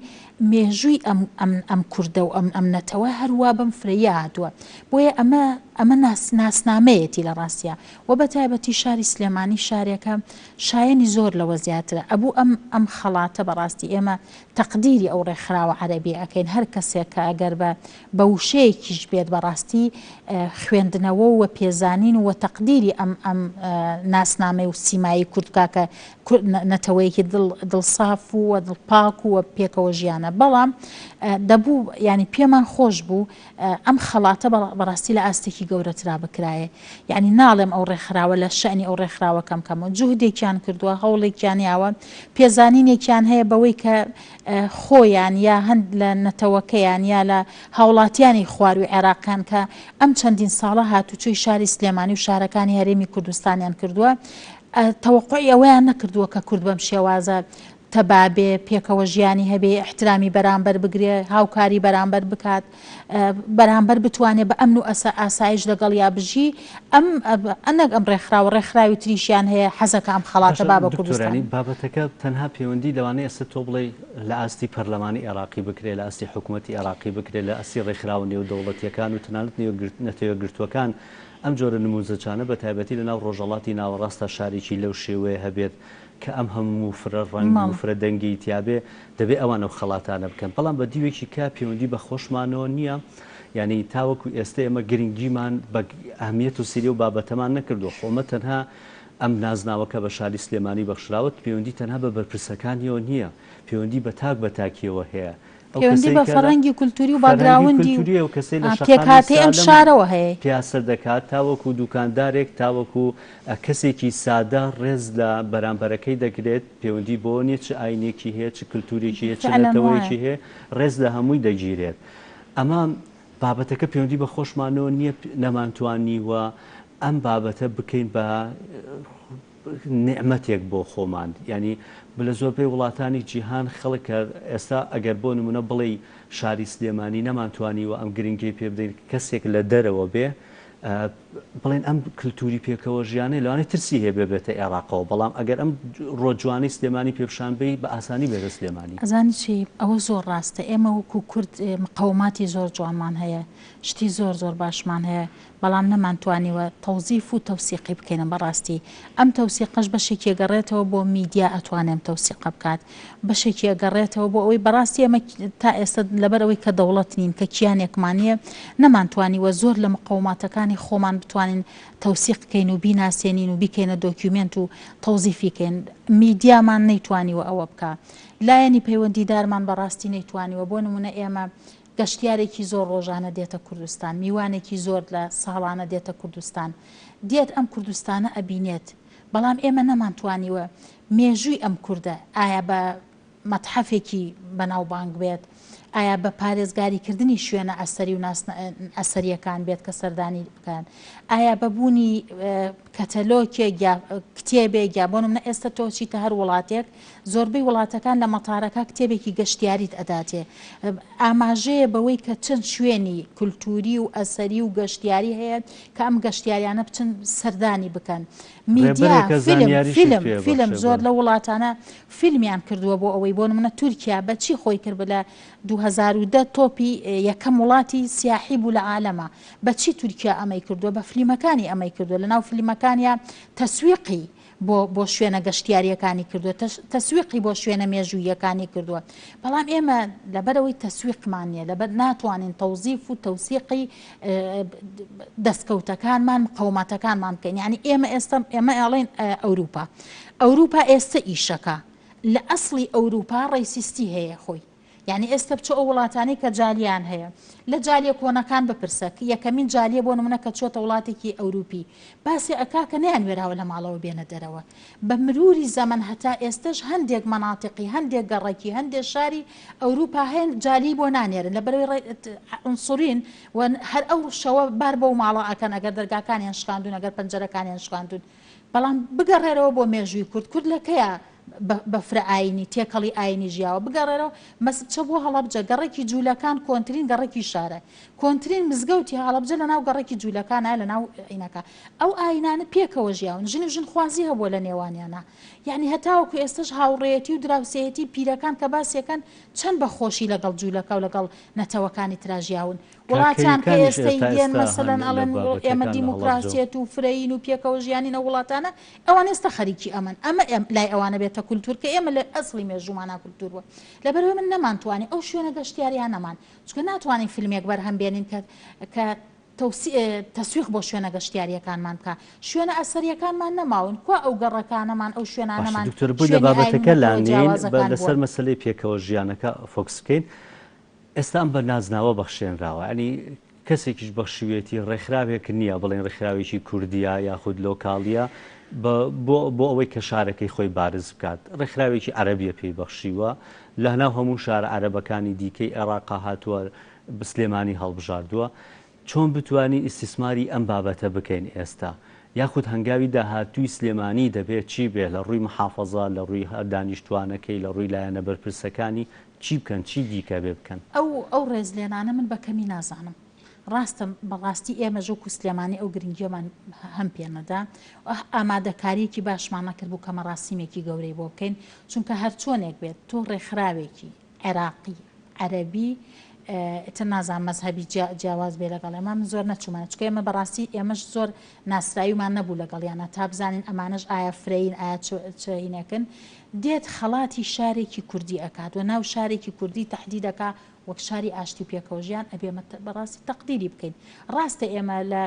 مێژووی ئەم ئەم ئەم کوردە و ئەم ئەم نەتەوە هەروا بەم فرەیە هاتووە بۆیە ئەمە ئەمە ناس ناسنامەیەتی لە ڕاستیا و بە تایبەتی شاری سلێمانی شارێکە شایەنی زۆر لەوە زیاترە ئەبوو ئەم ئەم خەڵاتە بەڕاستی ئێمە تەقدیری ئەو ڕێکخراوە عەرەبیە ئەکەین هەر کەسێک کە ئەگەر بە بە وشەیەکیش بێت بەڕاستی خوێندنەوە و پێزانین و تەقدیری ئەم ئەم ناسنامەی و سیمایی کورد بکا کە نەتەوەیەکی دڵ دڵساف و دڵ پاک و پێکەوە ژیانە بەڵام دەبوو یانی پێمان خۆش بوو ئەم خەڵاتە بەڕاستی لە ئاستێکی گەورەترا بکرایە یانی ناڵێم ئەو ڕێکخراوە لە شەئنی ئەو ڕێکخراوە کەم کەمەوە جوهدێکیان کردووە هەوڵێکیان یاوە پێزانینێکیان هەیە بەوەی کە خۆیان یا هەند لە نەتەوەکەیان یا لە هاوڵاتیانی خواروی عێراقیان کە ئەم چەندین ساڵە هاتوچۆی شاری سلێمانی و شارەکانی هەرێمی کوردستانیان کردووە تەوەقوعی ئەوەیان نەکردووە کە کورد بەم شێوازە تەبا بێ، پێکەوە ژیانی هەبێ، ئیحترامی بەرامبەر بگرێ، هاوکاری بەرامبەر بکات، بەرامبەر بتوانێ بە ئەمن و ئاسایش لەگەڵیا بژی، ئەم نەک ئەم ڕێکخراوە، ڕێکخراوی تریشیان هەیە حەزەکا ئەم خەڵاتە باشە با بە دکتۆر کوردستان. یانی بابەتەکە تەنها پەیوەندی لەوانەیە ئێستا تۆ بڵێی لە ئاستی پەرلەمانی عێراقی بکرێ، لە ئاستی حکومەتی عێراقی بکرێ، لە ئاستی ڕێکخراوە نێودەوڵەتییەکان و تەنانەت نەتەوەیەکگرتووەکان ئەم جۆرە نموزەجانە بە تایبەتی لە ناو ڕۆژهەڵاتی ناوەڕاستا شارێکی لەو شێوەیە هەبێت کە ئەم هەموو فرە ڕەنگ و فرە دەنگەی تیابێ دەبێ ئەوان ئەو خەڵاتانە بکەن بەڵام بە دیوێکی کە پەیوەندی بە خۆشمانەوە نییە یعنی تاوەکو ئێستا ئێمە گرنگیمان بە ئەهمیەت و سری و بابەتەمان نەکردووە خۆمە تەنها ئەم نازناوەکە بە شاری سلێمانی بەخشراوە پەیوەندی تەنها بە بەرپرسەکانیەوە نییە پەیوەندی بە تاک بە تاکیەوە هەیە ئەو پەیوەندی کەسەی بە کە لە فەرهەنگی کولتوری و فەرهەنگی باگراوندی و کولتوریە و کەسەی لە شەقامی پێکهاتەی ئەم سالم شارەوە هەیە. پیاسە دەکات تاوەکو دوکاندارێک تاوەکو کەسێکی سادە ڕێز لە بەرامبەرەکەی دەگرێت پەیوەندی بەوە نیە چ ئاینێکی هەیە چ کلتورێکی هەیە چ فعلا وایە. نەتەوەیەکی هەیە ڕێز لە هەمووی دەگیرێت ئەمە بابەتەکە پەیوەندی بە خۆشمانەوە نیە نەمانتوانیوە ئەم بابەتە بکەین بە نیعمەتێک بۆ خۆمان یانی لە زۆربەی وڵاتانی جیهان خەڵک کە ئێستا ئەگەر بۆ نمونە بڵێی شاری سلێمانی نەمانتوانیوە ئەم گرنگیەی پێ بدەین کەسێک لە دەرەوە بێ بڵێن ئەم کلتوری پێکەوە ژیانەی لەوانەیە ترسی هەیە بێ بێتە عێراقەوە بەڵام ئەگەر ئەم ڕۆ جوانەی سلێمانی پێ پیشان بەی بە ئاسانی بێتە سلێمانی. ئەزانی چی ئەوە زۆر ڕاستە ئێمە وەکو کورد مقەوماتی زۆر جوانمان هەیە شتی زۆر زۆر باشمان هەیە بەڵام نەمانتوانیوە تەوزیف و تەوسیقی بکەین بەڕاستی ئەم تەوسیقەش بەشێکی ئەگەڕێتەوە بۆ میدیا ئەتوانێ ئەم تەوسیقە بکات بەشێکی ئەگەڕێتەوە بۆ ئەوەی بەڕاستی ئێمە تا ئێستا لەبەر ئەوەی کە دەوڵەت نین کە کیانێکمان نییە نەمانتوانیوە زۆر لە مقەوماتەکانی خۆمان بتوانین تەوسیق کەین و بیناسێنین و بیکەینە دۆکیومێنت و تەوزیفی کەین میدیامان نەیتوانیوە ئەوە بکا لایەنی پەیوەندیدارمان بەڕاستی نەیتوانیوە بۆ نمونە ئێمە گەشتیارێکی زۆر ڕۆژانە دێتە کوردستان، میوانێکی زۆر لە ساڵانە دێتە کوردستان، دێت ئەم کوردستانە ئەبینێت، بەڵام ئێمە نەمانتوانیوە مێژووی ئەم کوردە ئایا بە مەتحەفێکی بەناوبانگ بێت، ئایا بە پارێزگاریکردنی شوێنە ئەسەری و ئەسەرییەکان بێت کە سەردانی بکەن، ئایا بە بوونی کەتەلۆکێک یا کتێبێک یا بۆ نمونە ئێستا تۆ چیتە هەر وڵاتێک زۆربەی وڵاتەکان لە مەتارەکە کتێبێکی گەشتیاریت ئەداتێ ئاماژەیە بەوەی کە چەند شوێنی کولتوری و ئەسەری و گەشتیاری هەیە کە ئەم گەشتیاریانە بچن سەردانی بکەن میدیا ڕێبەرێکە فیلم زانیاریشت فیلم پێ فیلم بەخشێ زۆر بەڵێ. لە وڵاتانە فیلمیان کردووە بۆ ئەوەی بۆ نمونە تورکیا بەچی خۆی کرد لە 2010 تۆپی یەکەم وڵاتی سیاحی بوو لە عالەما بەچی تورکیا ئەمەی کردووە بە فلیمەکانی ئەمەی کردووە لەناو فلیمەکانیا تەسویقی بۆ بۆ شوێنە گەشتیارییەکانی کردووە، تەسویقی بۆ شوێنە مێژووییەکانی کردووە، بەڵام ئێمە لەبەرئەوەی تەسویقمان نییە، لەبەر ناتوانین تەوزیف و تەوسیقی دەستکەوتەکانمان، مقەوماتەکانمان بکەین، یانی ئێمە ئێستا ئێمە ئەڵێین ئەوروپا، ئەوروپا ئێستە ئیشەکا، لە ئەسڵی ئەوروپا ڕەیسیستی هەیە خۆی. یانی ئێستە بچۆ ئەو وڵاتانەی کە جالیان هەیە لە جالیە کۆنەکان بپرسە یەکەمین جالیە بۆ نمونە کە چۆتە وڵاتێکی ئەوروپی باسی ئەکا کە نەیانوێراوە لە ماڵەوە بێنە دەرەوە بە مروری زەمەن هەتا ئێستەش هەندێک مەناتیقی هەندێک گەڕەکی هەندێک شاری ئەوروپا هەن جالیی بۆ نانێرن لەبەرئەوەی عونسورین و هەر ئەو شەوە بار بەو ماڵە ئەکەن ئەگەر دەرگاکانیان شکاندوون ئەگەر پەنجەرەکانیان شکاندوون بەڵام بگەڕێرەوە بۆ مێژووی کورد، کورد لە کەیا بە فرە ئایینی، تێکەڵی ئایینی ژیاوە؟ بگەڕێرەوە مەس بچە بۆ هەڵەبجە، گەڕەکی جوولەکان کۆنترین گەڕەکی شارە، کۆنترین مزگەوتی هەڵەبجە لە ناو گەڕەکی جوولەکانە لە ناو عینەکە. ئەو ئایینانە پێکەوە ژیاون، ژن و ژنخوازی هەبووە لە نێوانیانا. یەعنی هەتاوەکو ئێستەش هاوڕێیەتی و دراوسێیەتی پیرەکان کە باسیەکەن چەند بە خۆشی لەگەڵ جوولەکە و لەگەڵ نەتەوەکانی ترا ژیاون. وڵاتان کە کاکەییەکانیش ئێستەی ئێستا دێن ئێستا هەن مەسەلەن لە ئەڵێن ئێمە بابەتەکان لە هەڵەبجەوە. دیموکراسیەت و فرەیین و پێکەوە ژیانین ئەو وڵاتانە ئەوان ئێستا خەریکی ئەمەن ئەمە لای ئەوانە بێتە کولتوور کە ئێمە لە ئەسڵی مێژوومانا کولتوور بووە لەبەرئەوەی من نەمانتوانی ئەو شوێنە گەشتیاریانەمان چونکە ناتوانین فیلمێک بەرهەم بێنین کە کە تەسویق بۆ شوێنە گەشتیاریەکانمان بکا شوێنە ئەسەریەکانمان نەماون کوا ئەو گەڕەکانەمان ئەو باشە شوێنانەمان دکتۆر بۆی لە شوێنی ئاین و بابەتەکە نەتەوە لانێین بە جیاوازەکان لەسەر بوون. مەسەلەی پێکەوە ژیانەکە فۆکس بکەین ئێستا ئەم بە نازناوە بەخشێنراوە یانی کەسێکیش بەخشیوێتی ڕێکخراوێک نییە بڵێن ڕێکخراوێکی کوردیە یاخود لۆکاڵیە بۆ بۆ ئەوەی کە شارەکەی خۆی بارز بکات ڕێکخراوێکی عەرەبیە پێی بەخشیوە لەناو هەموو شارە عەرەبەکانی دیکەی عێراقا هاتووە سلێمانی هەڵبژاردووە چۆن بتوانین ئیستیسماری ئەم بابەتە بکەین ئێستا؟ یاخود هەنگاوی داهاتووی سلێمانی دەبێت چی بێت لە ڕووی محافەزە، لە ڕووی دانیشتووانەکەی، لە ڕووی لایەنە بەرپرسەکانی، چی بکەن، چی دیکە بێ بکەن؟ ئەو ئەو ڕێزلێنانە من بە کەمی نازانم. ڕاستە بە ڕاستی ئێمەش وەکوو سلێمانی ئەو گرنگییەمان هەم پێ نەدا و ئامادەکارییەکی باشمان نەکردبوو کە مەراسیمێکی گەورەی بۆ بکەین، چونکە هەرچۆنێک بێت تۆ ڕێکخراوێکی عێراقی عەرەبی ئیتر نازانم مەزهەبی جیاواز بێ لەگەڵ ئێمە من زۆر نەچوومە چونکە ئێمە بەڕاستی ئێمەش زۆر ناسراویمان نەبوو لەگەڵیانە تا بزانین ئەمانەش ئایا فرەین ئایا چ هینێکن دێت خەڵاتی شارێکی کوردی ئەکات و ناو شارێکی کوردی تەحدید ئەکا وەک شاری ئاشتی و پێکەوە ژیان ئەبێ ئێمە بەڕاستی تەقدیری بکەین ڕاستە ئێمە لە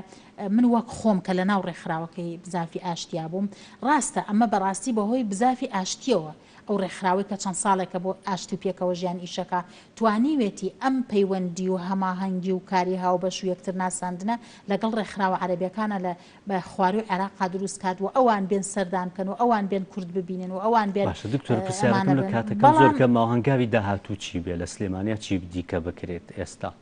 من وەک خۆم کە لە ناو ڕێکخراوەکەی بزافی ئاشتیا بووم ڕاستە ئەمە بەڕاستی بەهۆی بزافی ئاشتیەوە ئەو ڕێکخراوەی کە چەند ساڵێکە بۆ ئاشتی و پێکەوەژیان ئیشەکا، توانیوێتی ئەم پەیوەندی و هەماهەنگی و کاری هاوبەش و یەکتر ناساندنە لەگەڵ ڕێکخراوە عەرەبیەکانا لە بە خوارووی عێراقا دروست کات و ئەوان بێن سەردان بکەن و ئەوان بێن کورد ببینن و ئەوان بێن باشە دکتۆر ئەمانە پرسیارەکەم لە بن کاتەکەم زۆر بەڵام. کەم ماوە هەنگاوی داهاتوو چی بێ لە سلێمانیا چی دیکە بکرێت ئێستا؟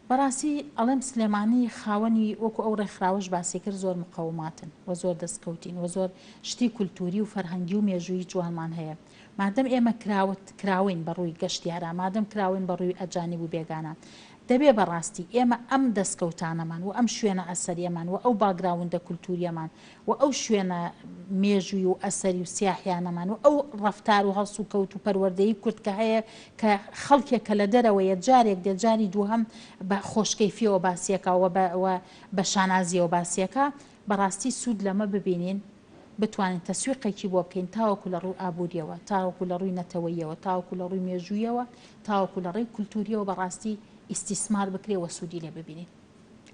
بەڕاستی ئەڵێم سلێمانی خاوەنی وەکو ئەو ڕێکخراوەش باسی کرد زۆر مقەوماتن و زۆر دەستکەوتین و زۆر شتی کولتوری و فەرهەنگی و مێژوویی جوانمان هەیە مادەم ئێمە کراوە کراوەین بە ڕووی گەشتیارا مادەم کراوەین بە ڕووی ئەجانیب و بێگانە دەبێ بەڕاستی ئێمە ئەم دەستکەوتانەمان و ئەم شوێنە ئەسەریەمان و ئەو باگراوندە کولتوریەمان و ئەو شوێنە مێژووی و ئەسەری و سیاحیانەمان و ئەو ڕەفتار و هەڵسوکەوت و پەروەردەی کورد کە هەیە کە خەڵکێک کە لە دەرەوەیە جارێک دێت جاری دووهەم بە خۆشکەیفیەوە باسیەکا و بە و بە شانازیەوە باسیەکا بەڕاستی سوود لەمە ببینین بتوانین تەسویقێکی بۆ بکەین تاوەکو لە ڕووی ئابووریەوە تاوەکو لە ڕووی نەتەوەییەوە تاوەکو لە ڕووی مێژوویەوە تاوەکو لە ڕێی کولتووریەوە بەڕاستی ئیستیسمار بکرێ و سوودی لێ ببینین.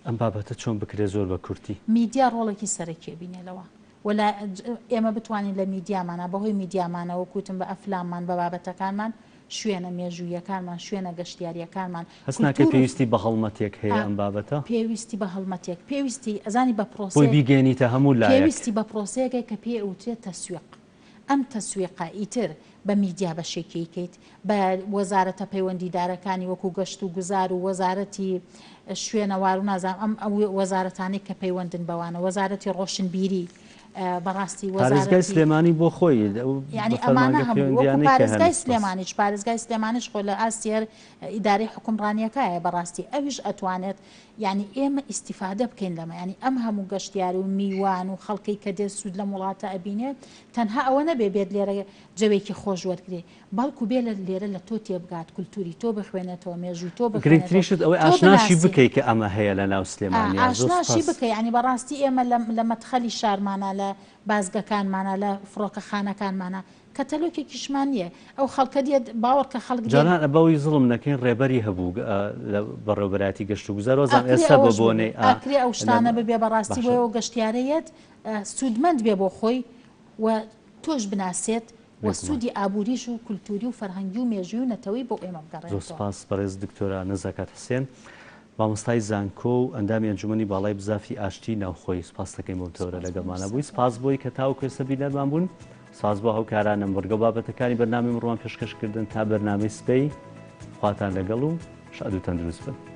ئەم بابەتە چۆن بکرێت زۆر بە کورتی؟ میدیا ڕۆڵێکی سەرەکی ئەبینێ لەوە و لە ئێمە بتوانین لە میدیامانا بەهۆی میدیامانەوە وەک وتم بە ئەفلاممان بە بابەتەکانمان شوێنە مێژووییەکانمان شوێنە گەشتیارییەکانمان هەست ناکەی کولتوور و پێویستی بە هەڵمەتێک هەیە ئەم بابەتە؟ پێویستی بە هەڵمەتێک پێویستی ئەزانی بە بۆی پرۆسەیەک بیگەیەنیتە هەموو لایەک. پێویستی بە پرۆسەیەکە کە پێی ئەوترێت تەسویق ئەم تەسویقە ئیتر بە میدیا بەشێکی کەیت، بە وەزارەتە پەیوەندیدارەکانی وەکو گەشت و گوزار و وەزارەتی شوێنەوار و نازانم ئەم ئەو وەزارەتانەی کە پەیوەندن بەوانە، وەزارەتی ڕۆشنبیری، بەڕاستی پارێزگای وەزارەتی. سلێمانی بۆ خۆی ئەو یانی ئەمانە فەرمانگە هەمووی وەکو پەیوەندیانەی کە هەن پارێزگای سپاس. سلێمانیش، پارێزگای سلێمانیش خۆ لە ئاستی هەر ئیدارەی حوکمڕانیەکایە بەڕاستی ئەویش ئەتوانێت یانی ئێمە ئیستیفادە بکەین لەمە یانی ئەم هەموو گەشتیار و میوان و خەڵکەی کە دێت سوود لەم وڵاتە ئەبینێ تەنها ئەوە نەبێ بێت لێرە جەوێکی خۆش وەرگرێ بەڵکو بێ لە لێرە لە تۆ تێبگات کولتوری تۆ بخوێنێتەوە مێژووی تۆ گرنگترین بخوێنێتەوە شت ئەوەی تۆ ئاشناشی بناسی بکەی کە ئەمە هەیە لە ناو سلێمانیا زۆر ئاشناشی سوپاس. بکە یانی بەڕاستی ئێمە لە لە مەدخەلی شارمانا لە بازگەکانمانا لە فڕۆکەخانەکانمانا کەتەلۆکێکیشمان نییە ئەو خەڵکە دێت باوەڕکە خەڵک دێت. جاران بەوەی زوڵم نەکەین ڕێبەری هەبوو لە بەڕێوەبەرایەتی گەشت و گوزار وازانم ئەکرێ ئێستا بە ئەوەش ببێ بۆنەی ئا ئەکرێ ئەو لە شتانە ببێ بەڕاستی باشە. بۆیەوە گەشتیارە یەت سوودمەند بێ بۆ خۆی و تۆش بناسێت. و سوودی ئابووریش و کولتووری و فەرهەنگی و مێژووی و نەتەوەی بۆ ئێمە زۆر بگەڕێنێتەوە. سوپاس بەڕێز دکتۆرە نەزاکەت حسێن مامۆستای زانکۆ و ئەندامی ئەنجومەنی باڵای بزافی ئاشتی ناوخۆیی سوپاست دەکەین بۆم تەوەرە سوپاس بۆ لەگەڵمانە بووی سەردانت. سوپاس بۆی کە تاوەکو ئێستا بینەرمان بوون سوپاس بۆ هاوکارانم بڕگە و بابەتەکانی بەرنامەی ئەمڕۆمان پێشکەش کردن تا بەرنامەی سبەی خواتان لەگەڵ و شاد و تەندروست بن.